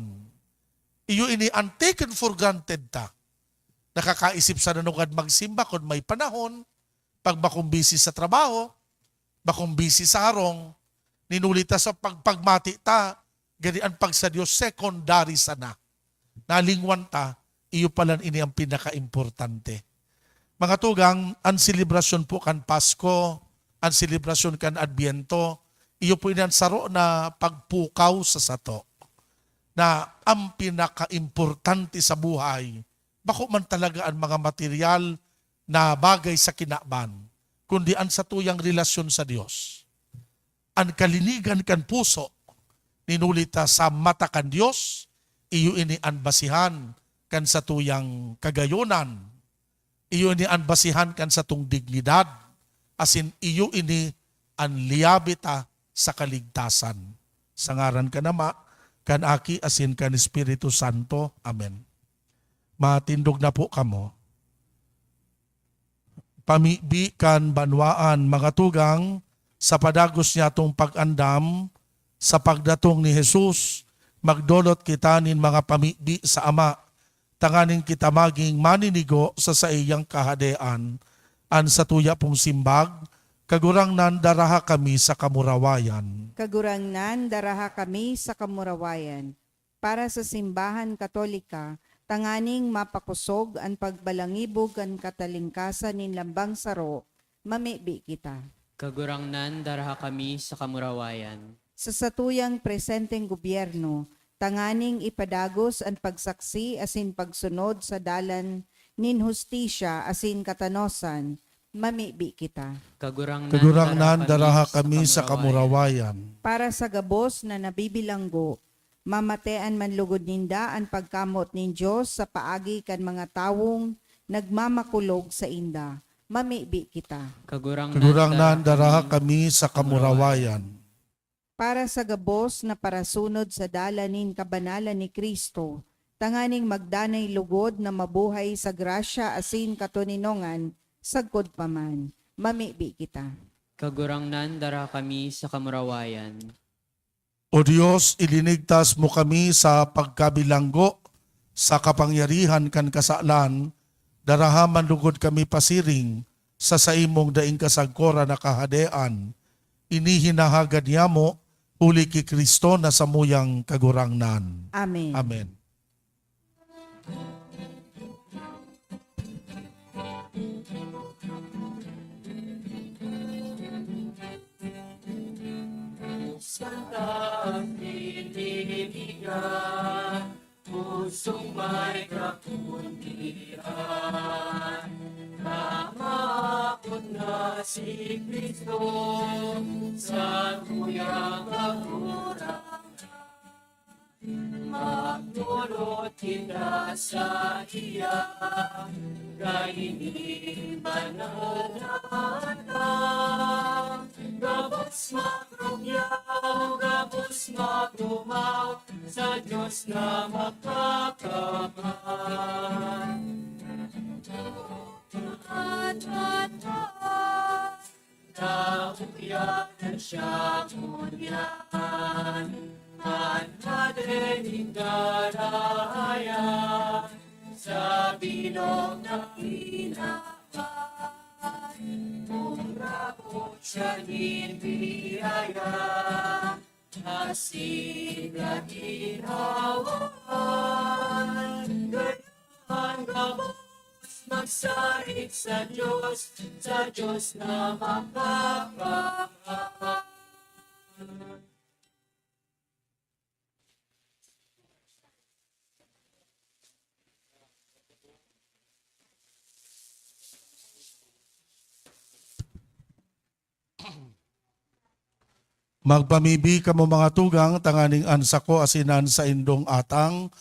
Iyo ini an taken for granted ta. Nakakaisip sana nugad magsimba kun may panahon, pag bakong busy sa trabaho, bakong busy sa harong, ninuli ta sa pagpagmati ta, gani an pag sa Dios secondary sana. Nalingwan ta, iyo palan ini ang pinakaimportante. Mga tugang, an selebrasyon po kan Pasko, an selebrasyon kan Adbyento, iyo po ini an saro na pagpukaw sa sato na ang pinakaimportante sa buhay, bako man talaga an mga material na bagay sa kinaban, kundi an satuyang relasyon sa Dios. An kalinigan kan puso, ninuli ta sa mata kan Dios, iyo ini an basihan kan satuyang kagayonan. Iyo ini an basihan kan satong dignidad, asin iyo ini an liyabe ta sa kaligtasan. Sa ngaran kan Ama, kan Aki, asin kan Espiritu Santo. Amen. Matindog na po kamo. Pamibi kan banwaan, mga tugang, sa padagos niyatong pag-andam sa pagdatong ni Jesus, magdolot kita nin mga pamibi sa Ama, tanganing kita magin maninigo sa saiyang Kahadean. An satuya pong simbag, Kagurangnan, daraha kami sa kamurawayan. Kagurangnan, daraha kami sa kamurawayan. Para sa Simbahan Katolika, tanganing mapakosog an pagbalangibog kan katalingkasan nin lambang saro, mamibi kita. Kagurangnan, daraha kami sa kamurawayan. Sa satuyang presenteng gobyerno, tanganing ipadagos an pagsaksi asin pagsunod sa dalan nin hustisya asin katanosan, mamibi kita. Kagurangnan, Kagurangnan, daraha kami sa kamurawayan. Para sa gabos na nabibilanggo, mamatean man lugod ninda an pagkamoot nin Dios sa paagi kan mga tawong nagmamakulog sainda, mamibi kita. Kagurangnan, Kagurangnan, daraha kami sa kamurawayan. Para sa gabos na parasunod sa dalan nin kabanalan ni Cristo, tanganing magdanay logod na mabuhay sa grasya asin katoninongan sagkod pa man, mamibi kita. Kagurangnan, dara kami sa kamurawayan. O Dios, ilinigtas mo kami sa pagkabilanggo sa kapangyarihan kan kasalan, daraha man lugod kami pasiring sa saimong daing kasagkoran na kahadean. Ini hinahagad niamo huli ki Cristo na samuyang Kagurangnan. Amen. Amen. Santa Trinidad, pusong may kakundian, kahapon na si Cristo, sa tuyang Kagurangnan. Magdolot kita sa iya, kaini banal na aldaw. Tumaw sa Diyos na makakamay. Nauya na siya ngunyan, an Padre nin Garayan, sa bilog na inaban. Mura po siya nin biyaya, asin kaginhawahan. Kaya an gabos magsarig sa Diyos, sa Diyos na makakamay. Magpamibi kamo, mga tugang, tanganing an sako asin an saindong atang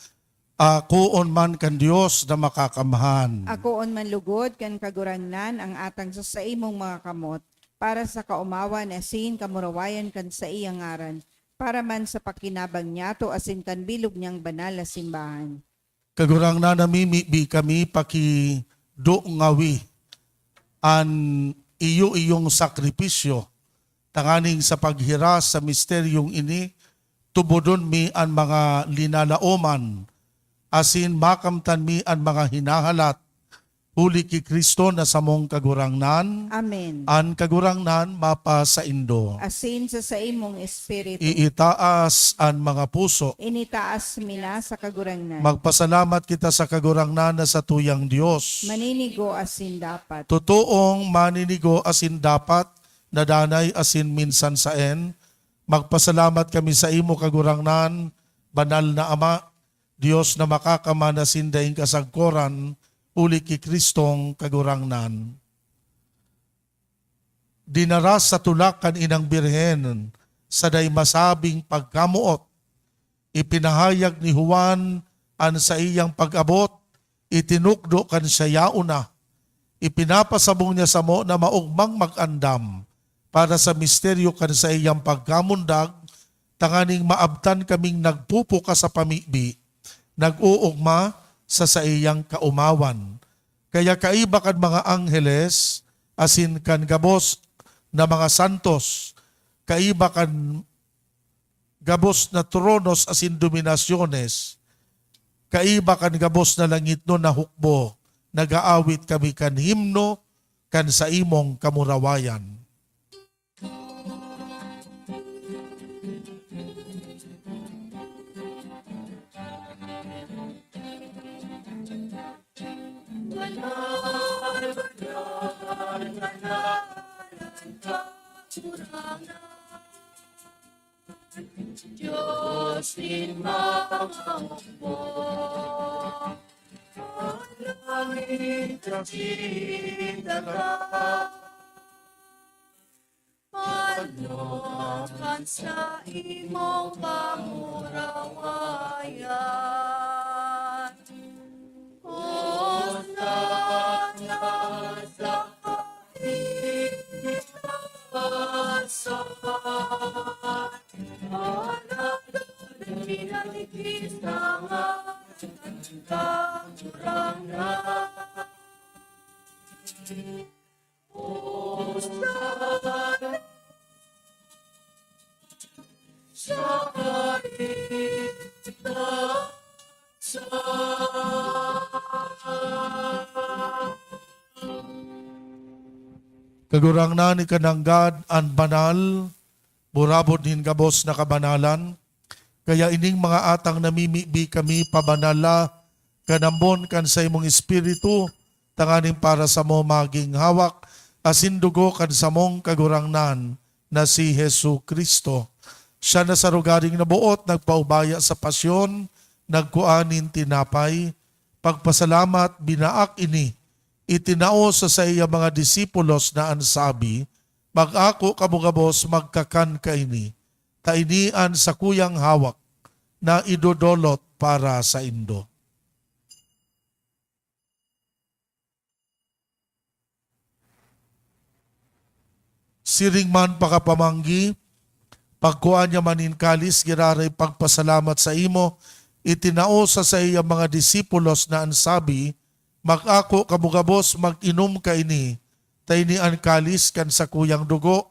akoon man kan Dios na Makakamhan. Akoon man lugod kan Kagurangnan ang atang sa saimong mga kamot, para sa kaomawan asin kamurawayan kan saiyang ngaran, para man sa pakinabang niyato asin kan bilog niyang banal na simbahan. Kagurangnan, namimibi kami, pakidungawi an iyo-iyong sakripisyo, tanganing sa paghiras sa misteryong ini, tubodon mi an mga linalaoman, asin makamtan mi an mga hinahalat, huli ki Cristo na samong Kagurangnan. Amen. An Kagurangnan mapasaindo. Asin sa saimong espiritu. Iitaas an mga puso. Initaas mi na sa Kagurangnan. Magpasalamat kita sa Kagurangnan na satuyang Dios. Maninigo asin dapat. Totoong maninigo asin dapat, na danay asin minsan saen. Magpasalamat kami saimo, Kagurangnan, Banal na Ama, Dios na Makakamhan asin daing kasagkoran, huli ki Cristong Kagurangnan. Dinara sa tulak kan Inang Birhen sa dai masabing pagkamoot. Ipinahayag ni Juan an saiyang pag-abot, itinukdo kan siya yaon na. Ipinapasabong niya samo na maogmang mag-andam para sa misteryo kan saiyang pagkamundag, tanganing maabtan kaming nagpupukas sa pamibi, nag-oogma sa saiyang kaomawan. Kaya kaiba kan mga angheles asin kan gabos na mga santos, kaiba kan gabos na tronos asin dominasyones, kaiba kan gabos na langitnon na hukbo, nag-aawit kami kan himno kan saimong kamurawayan. Banal, banal, banal an Kagurangnan. Dios nin mga hukbo, an langit asin daga. Ano kan saimong pamurawayan? Hosana sa kaitaasan. Alagad an minanipis na ngaran kan Kagurangnan. Hosana sa kaitaasan. Kagurangnan, ika nanggad an banal, burabod nin gabos na kabanalan. Kaya ining mga atang namimibi kami, pabanala kan ambon kan saimong Espiritu, tanganing para samo magin hawak asin dugo kan samong Kagurangnan na si Jesu-Cristo. Siya na sa rogaring naboot nagpaubaya sa pasyon, nagkua nin tinapay, pagpasalamat, binaak ini, itinao sa saiyang mga disipulos na an sabi, "Mag-ako kamo gabos, magkakan kaini, ta ini an sakuyang hawak na idodolot para saindo." Siring man pakapamanggi, Pagkua niya man nin kalis, giraray pagpasalamat saimo, itinao sa saiyang mga disipulos na an sabi, "Mag-ako kamo gabos, mag-inom kaini. Ta ini an kalis kan sakuyang dugo,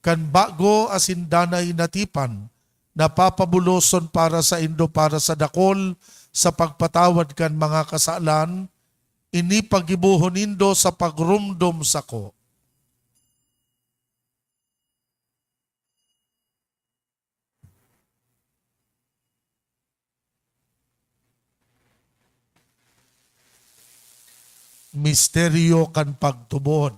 kan bago asin danay na tipan, na papabuloson para saindo para sa dakol sa pagpatawad kan mga kasalan. Ini paggibohon nindo sa pagromdom sako." Misteryo kan pagtubod.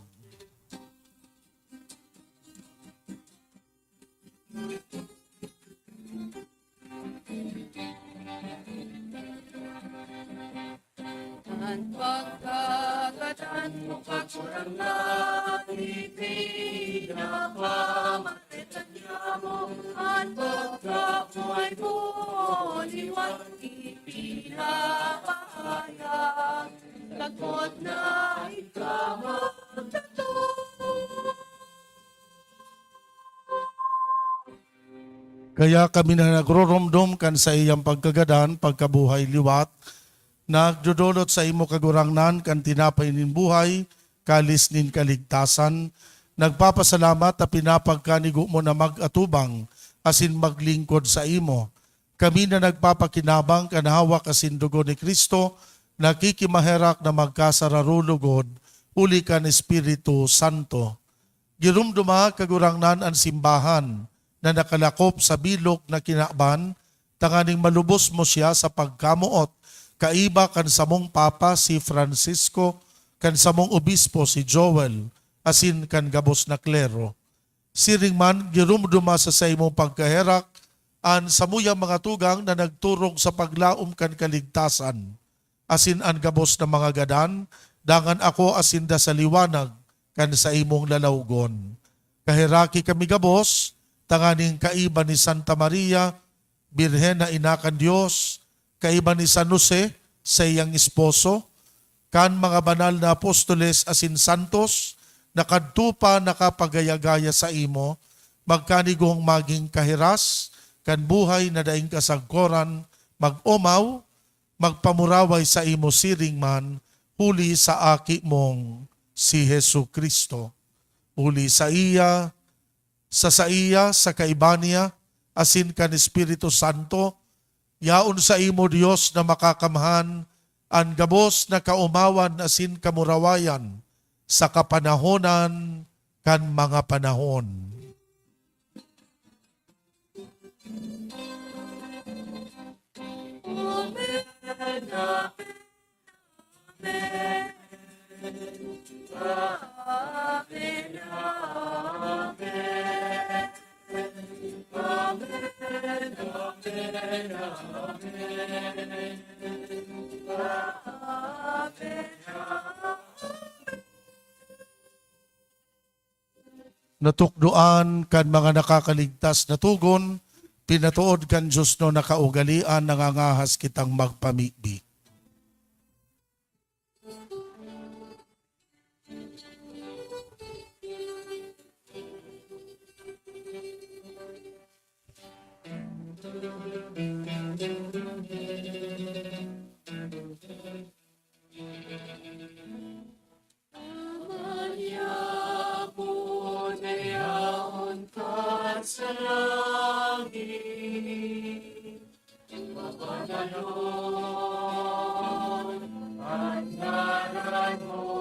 An pagkagadan mo, Kagurangnan, ipinapamaritan niamo. An pagkabuhay mo, liwat ipinapahayag. Lagkot na ika magtatong. Kaya kami na nagroromdom kan saiyang pagkagadan, pagkabuhay liwat, nagdodolot saimo, Kagurangnan, kan tinapay nin buhay, kalis nin kaligtasan, nagpapasalamat ta pinapagkanigo mo na mag-atubang asin maglingkod saimo. Kami na nagpapakinabang kan hawak asin dugo ni Cristo, nakikimaherak na magkasararo lugod huli kan Espiritu Santo. Giromdoma, Kagurangnan, an simbahan na nakalakop sa bilog na kinaban, tanganing malubos mo siya sa pagkamoot, kaiba kan samong Papa, si Francisco, kan samong Obispo, si Joel, asin kan gabos na klero. Siring man, giromdoma sa saimong pagkaherak an samuyang mga tugang na nagturog sa paglaom kan kaligtasan, asin an gabos na mga gadan, dangan ako asinda sa liwanag kan saimong lalawgon. Kaheraki kami gabos, tanganing kaiba ni Santa Maria, Birhen na ina kan Dios, kaiba ni San Jose, saiyang esposo, kan mga banal na apostoles asin santos, na kadto pa nakapagaya-gaya saimo, magkanigong magin kahiras kan buhay na daing kasagkoran, mag-omaw, magpamuraway saimo siring man, huli sa Aki mong si Jesu-Cristo. Huli saiya, sa saiya, sa kaiba niya, asin kan Espiritu Santo, yaon saimo, Dios na makakamhan, an gabos na kaomawan asin kamurawayan sa kapanahonan kan mga panahon. Natukdoan kan mga nakakaligtas na togon, pinatood kan Dios na nakaugalean, nangangahas kitang magpamibi. Ama niamo na yaon ka sa langit, ipapadalon an ngaran mo,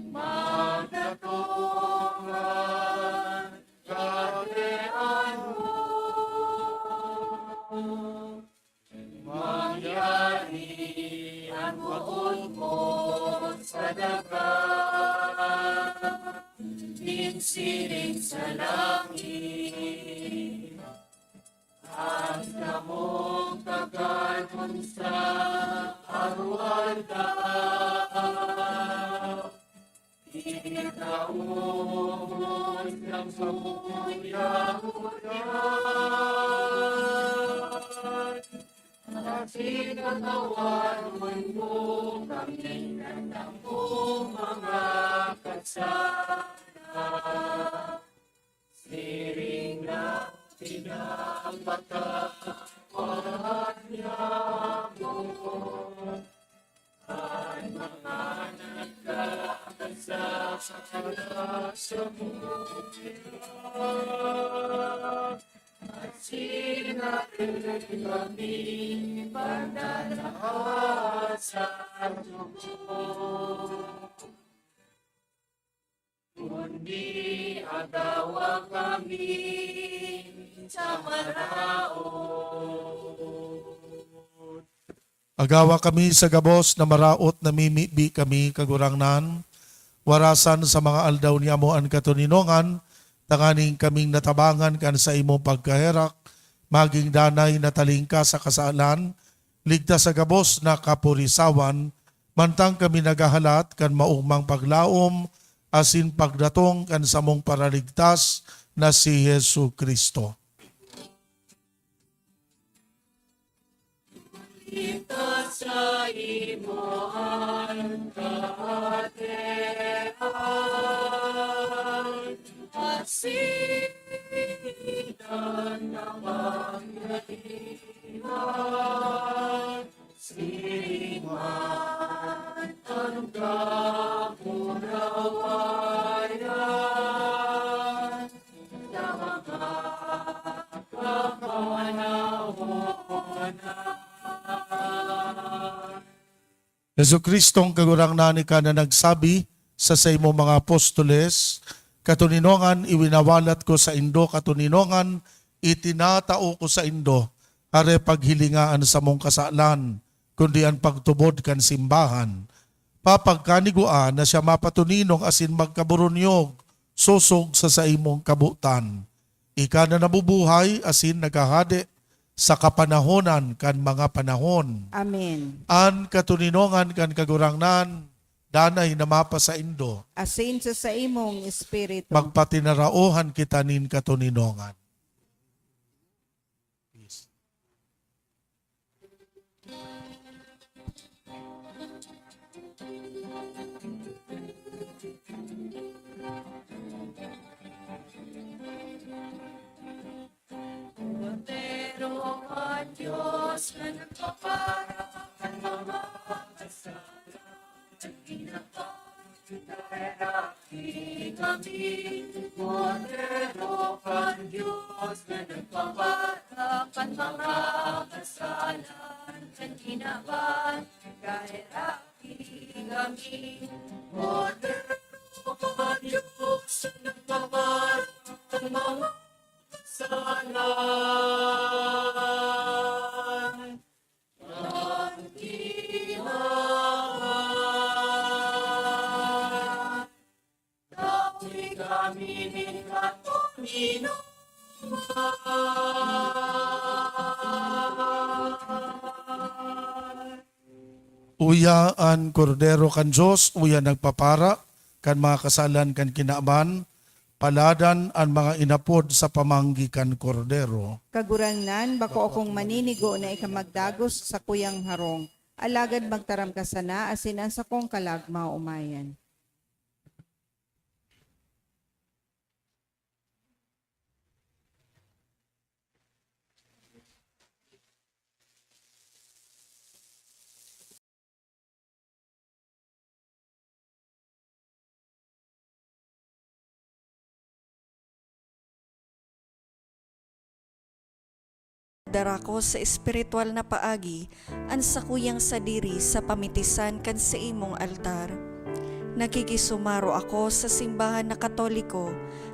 magdatong an katoninongan mo. Mangyari an boot mo sa daga, nin siring sa langit. An samong kakanon sa aroaldaw, ikaubos kan samong yaon. Asin patawaron mo kami kan samong mga kasala, Kundi agawa kami sa maraot. Agawa kami sa gabos na maraot, namimibi kami, Kagurangnan, warasan sa mga aldaw niamo an katoninongan, tanganing kaming natabangan kan saimong pagkaherak, magin danay na talingkas sa kasalan, ligtas sa gabos na kapurisawan, mantang kami naghahalat kan maogmang paglaom asin pagdatong kan samong Paraligtas na si Jesu-Cristo. Ita sa imo an kahadean, asin an kapangyarihan, siring man an kamurawayan, sa mga kapanahon. Jesu-Cristong Kagurangnan, ika na nagsabi sa saimong mga apostoles, "Katoninongan, iwinawalat ko saindo, katoninongan, itinatao ko saindo, are paghilinga an samong kasalan, kundi an pagtubod kan simbahan." Papagkanigwaan na siya mapatoninong asin magkaburunyog sosog sa saimong kabotan. Ika na nabubuhay asin naghahade sa kapanahonan kan mga panahon. Amen. An katoninongan kan Kagurangnan danay na mapasaindo. Asin sa saimong espiritu. Magpatinaraohan kita nin katoninongan. Kordero kan Dios na nagpapara kan mga kasalan, Kinabahan kami, Kordero kan Dios na nagpapara kan mga kasalan, kan kinabahan, kaheraki kami. Kordero kan Dios na nagpapara kan mga kasalan. Uya an Kordero kan Dios, uya nagpapara kan mga kasalan kan kinaban. Paladan an mga inapod sa pamanggi kan Kordero. Kagurangnan, bako akong maninigo na ika magdagos sa sakuyang harong, alagad magtaram ka sana asin an sakong kalag maomayan. Dara ko sa espiritual na paagi an sakuyang sadiri sa pamitisan kan saimong altar. Nakikisumaro ako sa simbahan na Katoliko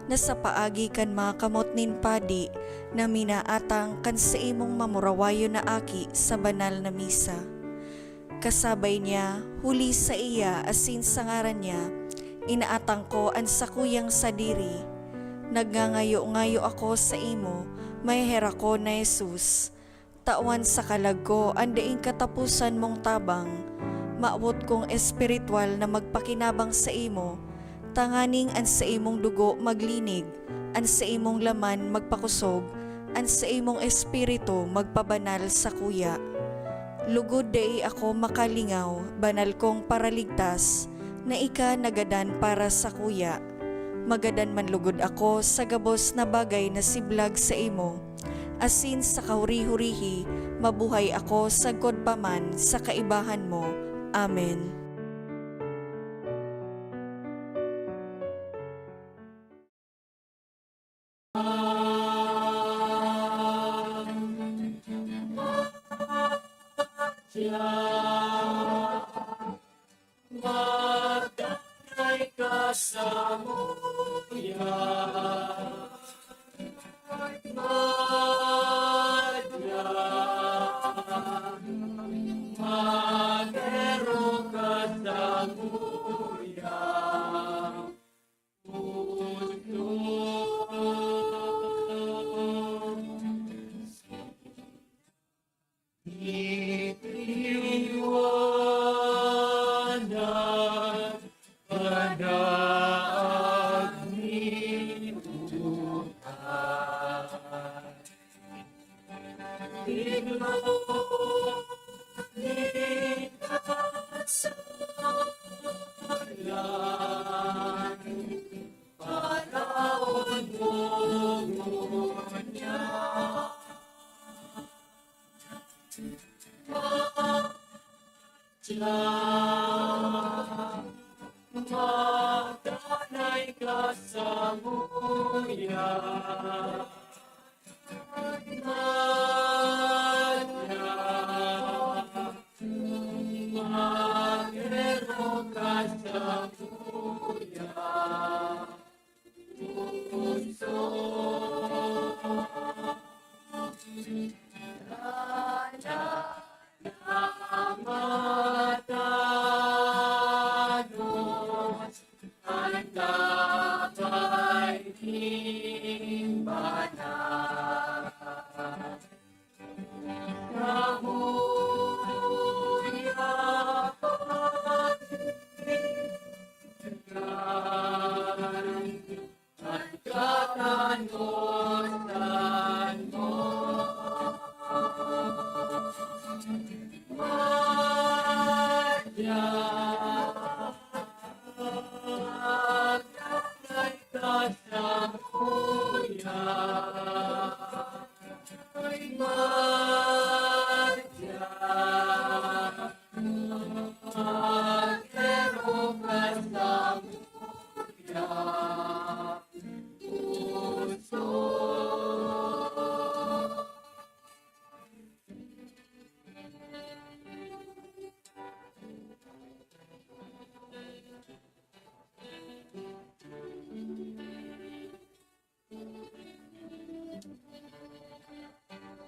na sa paagi kan mga kamot nin padi na minaatang kan saimong mamurawayon na aki sa banal na misa. Kasabay niya, huli saiya asin sa ngaran niya, inaatang ko an sakuyang sadiri. Nagngangayo-ngayo ako saimo, maheherak ko na Jesus. Tawan sa kalag ko an daing kataposan mong tabang. Mawot kong espiritual na magpakinabang saimo, tanganing an saimong dugo maglinig, an saimong laman magpakosog, an saimong espiritu magpabanal sakuya. Lugod dai ako makalingaw, banal kong Paraligtas, na ika nagadan para sakuya. Magadan man lugod ako sa gabos na bagay na siblag saimo, asin sa kahuri-hurihi mabuhay ako sagkod pa man sa kaibahan mo. Amen. Magdanay ka samuya, Maria, magero ka samuya, puso. Iniiwanag ka na agni utang. Iglo ni kasalan, paraon mo ngunyan. Siya, magdanay ka samuya, Maria, magero ka samuya, puso. Matanos an labay nin banal. Kahuyapan. An katanosan mo, Maria, magdanay ka samuya, Maria.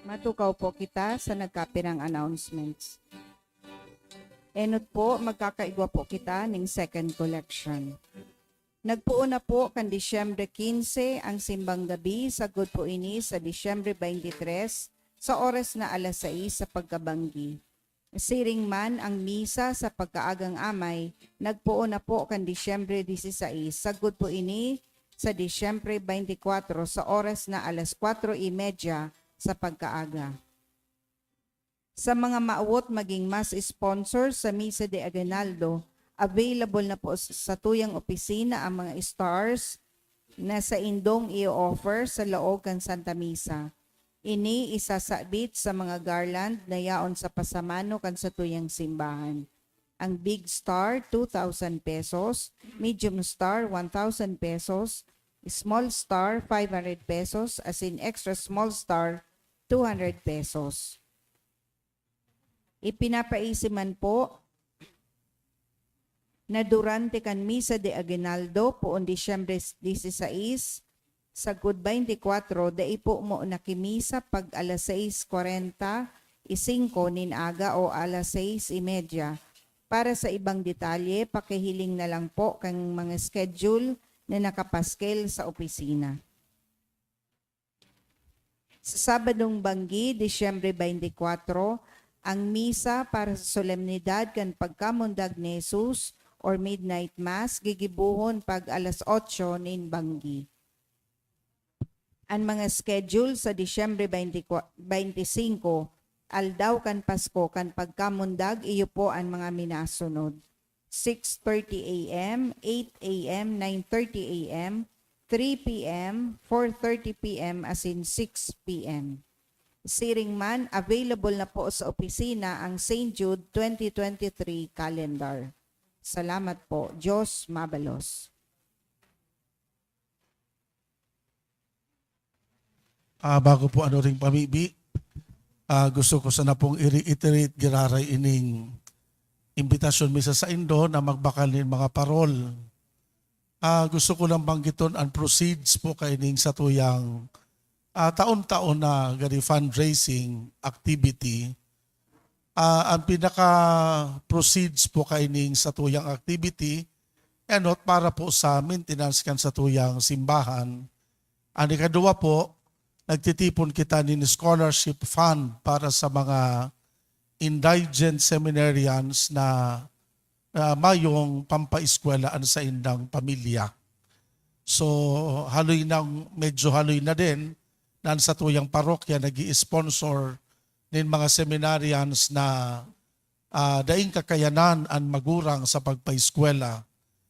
Matukaw po kita sa nagkapirang announcements. Enot po, magkakaigwa po kita ning second collection. Nagpoon na po kan Disyembre quince ang simbang gabi, sagkod po ini sa Disyembre twenty-three, sa oras na alas sais sa pagkabanggi. Siring man ang misa sa pagkaagang amay, nagpoon na po kan Disyembre dieciséis, sagkod po ini sa Disyembre twenty-four sa oras na alas kwatro y media sa pagkaaga. Sa mga mawot magin mass sponsor sa Misa de Aguinaldo, available na po s-, sa tuyang opisina ang mga stars na saindong i-offer sa laog kan Santa Misa. Ini isasabit sa mga garland na yaon sa pasamano kan satuyang simbahan. Ang big star, two thousand pesos, medium star, one thousand pesos, small star, five hundred pesos, asin extra small star, two hundred pesos. Ipinapaisi man po na durante kan Misa de Aguinaldo, poon Disyembre dieciséis, sagkod twenty-four, dai po mo nakimisa pag alas sais kwarenta y singko nin aga o alas sais y media. Para sa ibang detalye, pakihiling na lang po kan mga schedule na nakapaskel sa opisina. Sa Sabadong banggi, Disyembre twenty-four, ang misa para sa solemnidad kan pagkamundag ni Jesus or Midnight Mass gigibohon pag alas otso nin banggi. An mga schedule sa Disyembre twenty-four, twenty-five, aldaw kan Pasko, kan pagkamundag, iyo po an mga minasunod: six thirty A M, eight A M, nine thirty A M, three P M, four thirty P M, asin six P M. Siring man, available na po sa opisina ang Saint Jude twenty twenty-three calendar. Salamat po. Diyos mabalos. Ah, bago po ano ring pamibi, ah, gusto ko sana pong i-reiterate giraray ining imbitasyon mi sa saindo na magbakal nin mga parol. Ah, gusto ko lang banggiton an proceeds po kaining satuyang, ah, taon-taon na gani fundraising activity. Ah, ang pinaka-proceeds po kaining satuyang activity, enot para po sa maintenance kan satuyang simbahan. An ikaduwa po, nagtitipon kita nin scholarship fund para sa mga indigent seminarians na, ah, mayong pampaeskwela an saindang pamilya. So, haloy nang, medyo haloy na din na an satuyang parokya nag-i-sponsor nin mga seminarians na, ah, daing kakayanan an magurang sa pagpaeskwela.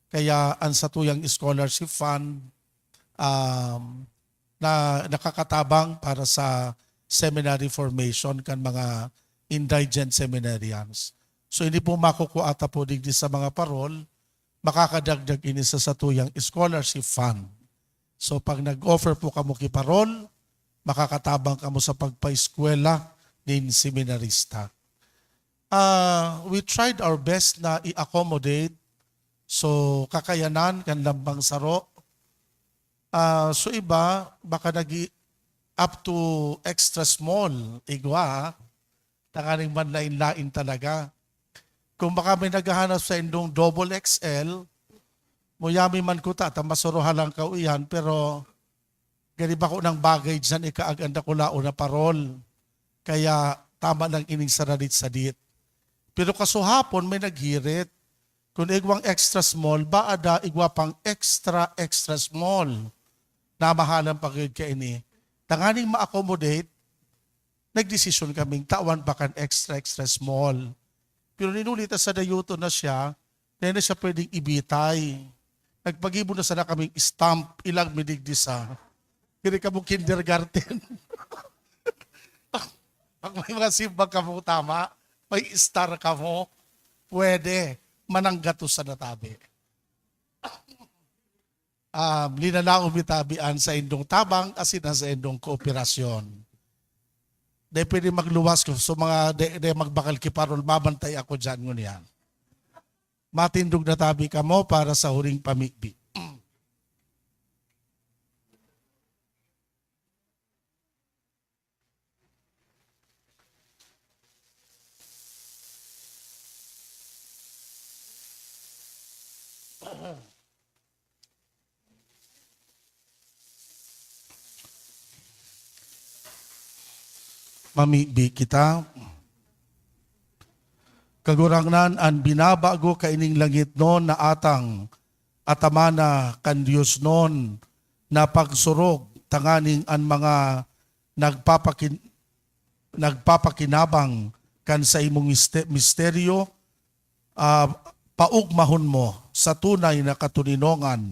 Kaya an satuyang scholarship fund, um, na nakakatabang para sa seminary formation kan mga indigent seminarians. So, ini po makukuha ta po digdi sa mga parol, makakadagdag ini sa satuyang scholarship fund. So, pag nag-offer po kamo ki parol, makakatabang kamo sa pagpaeskwela nin seminarista. Ah, we tried our best na i-accommodate. So, kakayanan kan lambang saro. Ah, so iba, baka nag up to extra small, igwa, ha? Tanganing manlain-lain talaga. Kung baka may naghahanap sa indong double X L, muyami man kuta, ta masuruha lang kauihan, pero gani bako nang bagay diyan ikaag an dakulaon na parol. Kaya tama lang ining saradit-sadit. Pero kasuhapon may naghirit. Kun igwang extra small, baada igwa pang extra, extra small. Namahalan pa gayud kaini. Tanganing ma-accommodate, nagdesisyon kaming tawan pa kan extra, extra small. Pero nin huli ta sa dayuton na siya, dai na siya pwedeng ibitay. Nagpagibo na sana kaming stamp, ilag mi digdi sa, diri kamo kindergarten. Pag may mga simbag kamo, tama, may star kamo, pwede, mananggatos sana tabi. Ah, linalaom mi tabi an saindong tabang asin an saindong kooperasyon. Dai pwede magluwas ko. So, mga dai, dai magbakal ki parol, mabantay ako diyan ngunyan. Matindog na tabi kamo para sa huring pamibi. Mamibi kita. Kagurangnan, an binabago kaining langitnon na atang atamana kan diosnon na pagsurog, tanganing an mga nagpapakin-, nagpapakinabang kan saimong miste-, misteryo, ah, paugmahon mo sa tunay na katoninongan,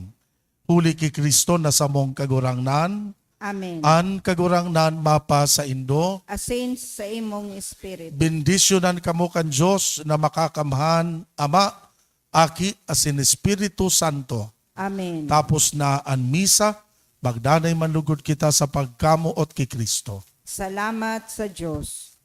huli ki Cristo na samong Kagurangnan. Amen. An Kagurangnan mapasaindo. Asin sa imong espiritu. Bendisyonan kamo kan Dios na Makakamhan, Ama, Aki, asin Espiritu Santo. Amen. Tapos na an misa, magdanay man lugod kita sa pagkamoot ki Cristo. Salamat sa Dios.